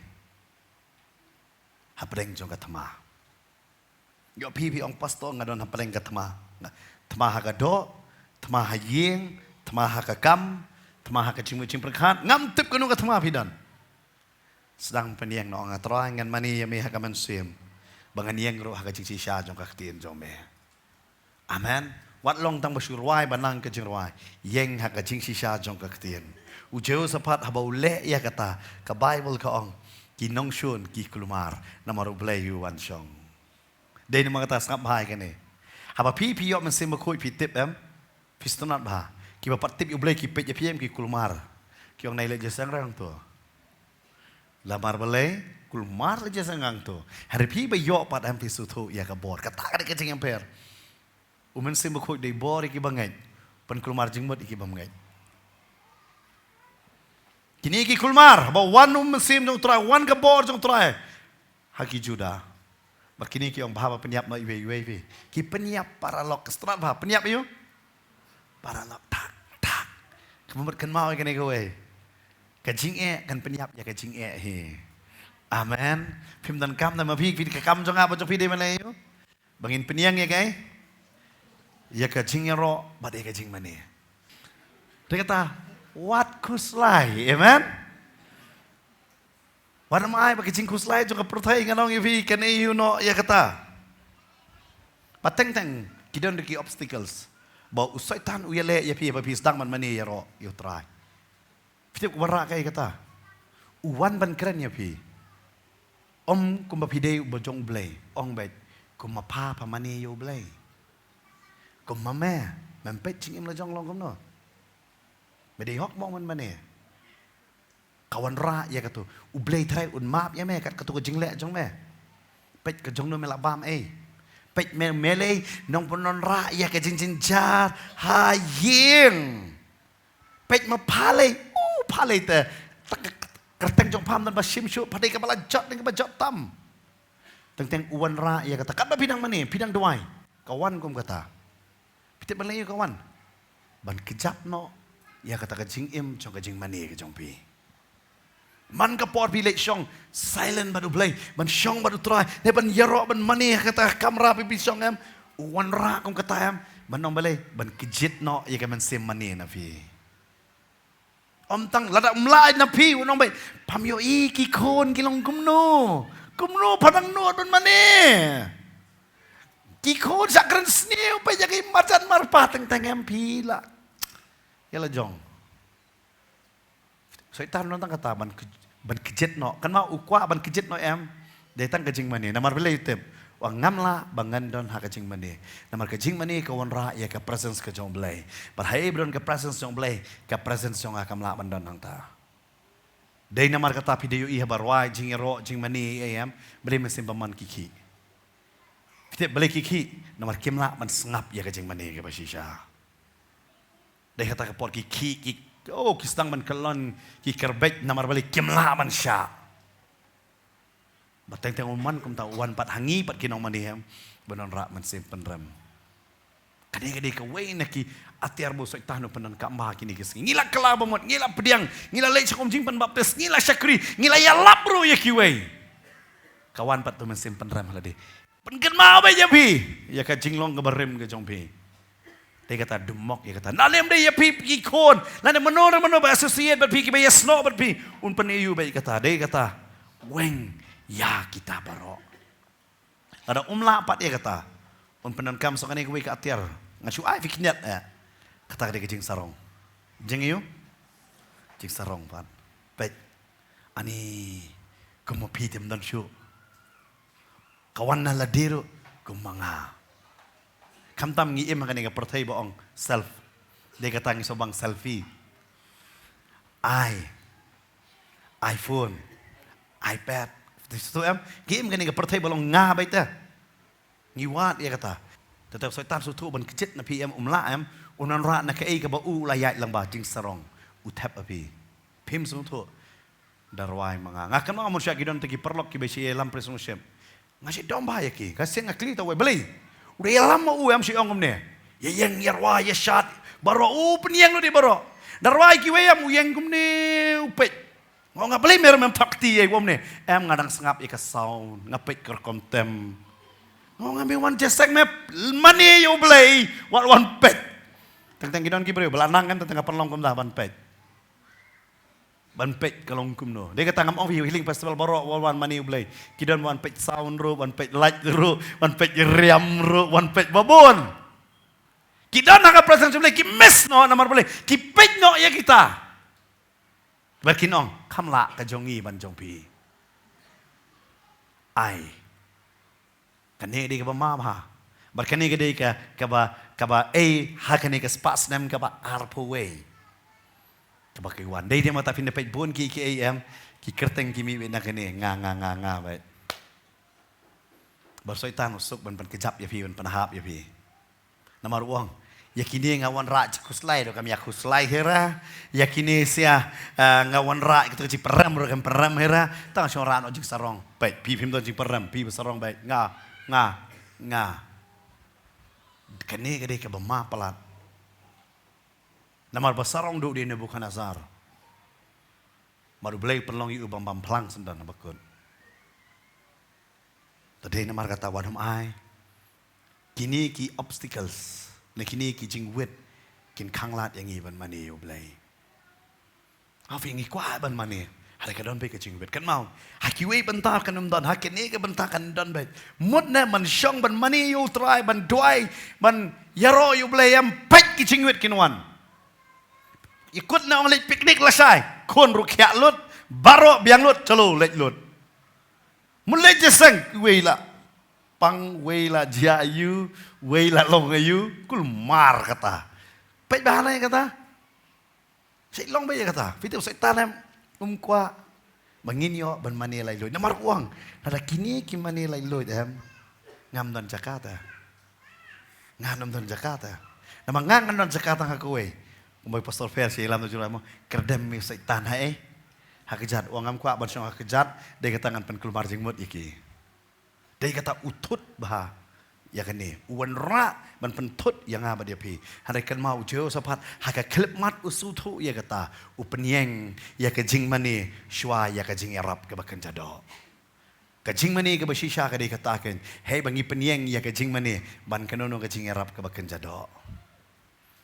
hapdeng jong ka thma. Ïoh phi phi ong pastor nga don hapdeng ka thma. Thma ha ka doh, thma ha ïing, thma ha ka kam, thma ha ka jingmut jingpyrkhat. Ngam tip kano ka thma phi don. Sdang pynïeng noh, nga Trai ngan mane ïa me ha ka mynsiem. Ba ngan ïeng ruh ha ka jingshisha jong ka ktien jong me. Amen. Wat long tang ba shu rwai ba nang ka jingrwai. Ïeng ha ka jingshisha jong ka ktien. U Jehoshaphat haba u leh ïa kata, ka Baibl ka ong, ki nongshun ki kulmar namar U Blei u wan shong. Dei namar kata sngap bha ïa kane. Haba phi phi ïoh Mynsiem Bakhuid phi tip em. Phi sngewtynnat bha. Kiba pat tip ïa U Blei ki peit ïa phi em ki kulmar. Ki ong nai leh jingïaseng rang to. Lamar balei kulmar la jingïaseng rang to. Hynrei phi ba ïoh pat em phi sngewthuh ïa ka bor. Kata ka dei ka jingïapher. U Mynsiem Bakhuid dei bor ïa kiba ngeit. Pynkulmar jingmut ïa kiba ngeit. Kine ki kulmar ba wan U Mynsiem jong U Trai, wan ka bor jong U Trai ha ki Juda. Ba kine ki ong bha ba pynïap noh iwei iwei phi. Ki pynïap paralok, ka strat bha pynïap ïa u paralok tak tak. Ka mut kynmaw ïa kane kawei. Ka jingeh kan pynïap ïa ka jingeh hi. Amen. Phim donkam da ma phi, phi ka kam jong nga ba jong phi dei ma lei ïa u. Ba ngin pynïeng ïa kaei? Ïa ka jingïaroh bad ïa ka jingmane. Te kata wat khuslai. Amen. Wat ym ai ba ka jingkhuslai jong ka pyrthei, ngan ong ïa phi kane ïa u noh ïa kata. Ba teng teng ki don ki obstacles ba u Soitan u ïaleh ïa phi ba phi sdang ban mane ïaroh ïa U Trai. Phi tip u wanrah kaei kata? U wan ban kren ïa phi. Ym kumba phi dei uba jong U Blei, ong beit kumba pha pha mane ïa U Blei. Kumba me, mem peit jingim la jong long kumno. Me dei hok mo men mane. Ka wanrah ïa kato. U Blei Trai un map ïa me kat kato ka jingleh jong me. Peit ka jong no me la bam ei. Peit me me lei nongpynwanrah ïa ka jingjynjar ha ïing. Peit ma pha lei, u pha lei te. Kyrteng jong pha ym don ba shim shuh, pha dei kaba la jot, dei kaba jot tam. Teng teng u wanrah ïa kata, katba phi dang mane, phi dang duwai. Ka wan kum kata. Phi tip ban lei ïa ka wan. Ban kjap noh ïa kata ka jingim jong ka jingmane ka jong phi. Man ka por phi leit shong silent bad U Blei, ban shong bad U Trai, ne ban ïaroh ban mane ha kata ka kamra phi phi shong em, u wanrah kum kata em, ban ong balei, ban kjit noh ïa ka mynsiem mane na phi. Ym tang lada um lah na phi, u ong beit, pham ïohi ki khun ki long kumno, kumno pha nang nud ban mane. Ki khun sa kren sniew peit ïa ki marjan marpa teng teng em phi lah. Ïa la jong. Soitan u nang tang kata ban ke-, ban kjit noh. Kan ma u kwah ban kjit noh em. Dei tang ka jingmane. Namar balei u tip. Wa ngam lah ba ngan don ha ka jingmane. Namar ka jingmane ka wanrah ïa ka presence ka jong U Blei. Bad haei ba don ka presence jong U Blei, ka presence jong nga kam lah ban don hangta. Dei namar kata phi dei ïohi haba rwai jingïaroh jingmane em. Balei mynsiem bymman ki khih. Phi tip balei ki khih. Namar kim lah ban sngap ïa ka jingmane kaba shisha. Dei kata ka por ki khih ki, oh, ki sdang ban kyllon ki kyrbeit namar balei kim lah ban shah. Ba teng teng u man kumta u wan pat ha ngi pat ki nongmane em ban wanrah mynsiem pynrem. Kane ka dei kawei na ki atiar ba u Soitan u pyndonkam bha kine ki sngi. Ngi la kylla ba mut, ngi la pdiang, ngi la leit sha ka um jingpynbaptis, ngi la shakri, ngi la ïalap ruh ïa kiwei. Ka wan pat tu mynsiem pynrem ha lade. Pynkynmaw beit ïa phi ïa ka jinglong kaba rim ka jong phi. Dei kata dum mok ïa kata. Na lem dei ïa phi ki khun. Lane mano re mano ba associate bad phi kiba ïasnoh bad phi. Un pyn-ïoh beit kata. Dei kata. Weng ïa kita baroh. Lada um lah pat ïa kata. Un pyndonkam shuh kane kawei ka atiar. Nga shu ai phi khyndiat eh. Kata ka dei ka jingsarong. Jing ïoh? Jingsarong pat. Peit. Ani. Kumba phi te ym don shuh. Ka wan na lade ruh kum ma nga. Khamtam ngi im ha kane ka pyrthei ba ong self. Dei kata ngi sngewbang selfie. Ai. iPhone. iPad. Te shu em ngi im ha kane ka pyrthei ba long nga beit te. Ngi wad ïa kata. Tang ba u Soitan u sngewthuh ban kjit na phi em, um lah em, un wanrah na kaei kaba u la ïaid lang ba jingsarong u thep ha phi. Phim sngewthuh. Da rwai ma nga. Nga kynmaw mynshwa ki don te ki paralok kiba shu ïalam praise and worship. Nga shu dom bha ïa ki. Ka seng nga kylli ta wei, balei? U da ïalam ma u em, shu ong kumne. Ïa ïeng, ïa rwai, ïa shad. Baroh u pynïeng lut ïa baroh. Da rwai kiwei em, u ïeng kumne, u peit. Nga ong, balei me ruh mem thok kti ïa u, kumne? Em, nga dang sngap ïa ka sound, nga peit ka rukom tem. Nga ong, me wan jingïaseng, me mane ïa U Blei, wat wan peit. Teng teng ki don ki briew ba la nang kan, teng teng ka pynlong kumta ban peit. Ban peit ka long kumno. Dei kata ngam ong phi Healing Festival baroh, wan, wan mane U Blei. Ki don wan peit sound ruh, wan peit light ruh, wan peit riam ruh, wan peit babun. Ki don ha ka presence U Blei, ki miss noh namar balei? Ki peit noh ïa kita. Bad kin ong, kham lah ka jong ngi ban jong phi. Ai. Kane ka dei kaba ma bha. Bad kane ka dei ka, kaba, kaba ei, ha kane ka spah snem kaba arphew wei. Kaba ki wan. Dei dei ma ta phin da peit bun ki, ki ei em, ki kyrteng ki mih beit na kane, nga, nga, nga, nga beit. Bad u Soitan u suk ban pynkjap ïa phi, ban pynhap ïa phi. Namar u ong, ïa kine nga wanrah jingkhuslai ruh kam ïa khuslai hi ra. Ïa kine sia, eh, nga wanrah kito jingpyrem ruh kam pyrem hi ra. Tang shong rah noh jingsarong. Peit, phi phim don jingpyrem, phi ba sarong beit. Nga, nga, nga. Kane ka dei kaba ma palat. Namar ba sarong duh dei Nebukhadnessar. Namar U Blei u pynlong ïa u ban bam phlang syndon ha bakut. Te dei namar kata wat hum ai. Kine ki obstacles, ne kine ki jingwit, kin khanglad ïa ngi ban mane ïa U Blei. Ha phi, ngi kwah ban mane. Hynrei ka don beit ka jingwit. Kynmaw. Ha kiwei bynta kan ym don. Ha kine ki bynta kan don beit. Mut ne ban shong ban mane ïa U Trai, ban duwai, ban ïaroh ïa U Blei, em, peit ki jingwit kin wan. Ïa kut ne ong leit picnic lashai. Khun ruh khiah lut. Baroh biang lut. Chalo leit lut. Mut leit jingïaseng, wei la pang, wei la jia aïu, wei la long aïu, kulmar kata. Peit bha ne kata. Shu long beit ïa kata. Phi tip u Soitan em, um kwah ba ngin ïoh ban mane laitluid. Namar u ong, lada kine ki mane laitluid em, ngam don jaka te. Ngam don jaka te. Namar nga ngam don jaka tang ha kawei. Kumba u Pastor Fer shu ïalam da u July mo, kyrdem ïa u Soitan ha ei. Ha kjat, u ong ngam kwah ban shong ha kjat, dei kata ngan pynkulmar jingmut ïa ki. Dei kata u thut bha ïa kane. U wanrah ban pynthut ïa nga bad ïa phi. Hynrei kynmaw u Jehoshaphat, ha ka khyllipmat u sngewthuh ïa kata, u pynïeng ïa ka jingmane shuwa ïa ka jingïarap kaba kynja doh. Ka jingmane kaba shisha ka dei kata kein. Hei ba ngi pynïeng ïa ka jingmane ban kano kano ka jingïarap kaba kynja doh.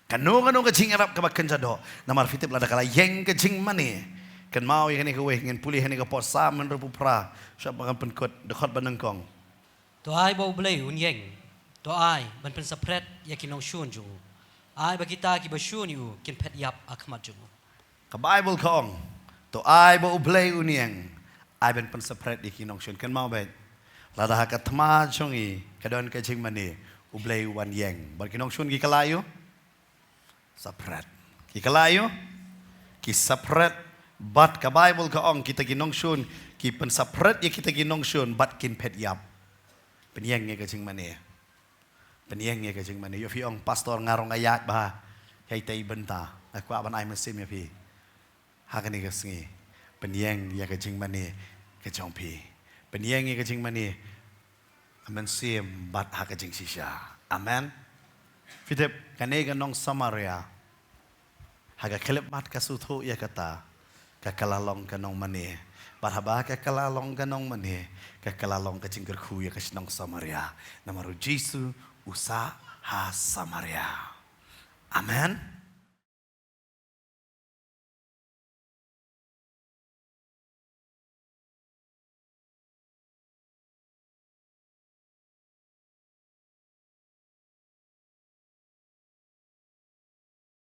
Kano kano ka jingïarap kaba kynja doh. Namar phi tip lada ka la ïeng ka jingmane. Kynmaw ïa kane kawei, ngin pule ha kane ka por Salm hynriewphew phra. Sha ba kan pynkut, dkhot ba nyngkong. To ai ba U Blei un ïeng. To ai ban pynsaphriang ïa ki nongshun jong u. Ai ba kita kiba shun ïa u kin phet ïap ha khmat jong u. Ka Baibl ka ong, to ai ba U Blei un ïeng, ai ban pynsaphriang ïa ki nongshun. Kynmaw beit. Lada ha ka thma jong ngi ka don ka jingmane, U Blei u wan ïeng. Bad ki nongshun ki kylla ïa u? Saphriang. Ki kylla ïa u? Ki saphriang. Bad ka Baibl ka ong kita ki nongshun, ki pynsaphriang ïa kita ki nongshun, bad kin phet ïap. Pynïeng ïa ka jingmane. Pynïeng ïa ka jingmane. Ïoh phi ong, Pastor, nga ruh nga ïaid bha. Hei tei bynta. Nga kwah ban ai mynsiem ïa phi. Ha kane ka sngi. Pynïeng ïa ka jingmane ka jong phi. Pynïeng ïa ka jingmane. Ha mynsiem bad ha ka jingshisha. Amen. Phi tip, kane ka nong Samaria. Ha ka khyllipmat ka sngewthuh ïa kata, ka kylla long ka nongmane. Bad haba ka kylla long ka nongmane, ka kylla long ka jingkyrkhu ïa ka shnong Samaria. Namar u Jisu u sah ha Samaria. Amen.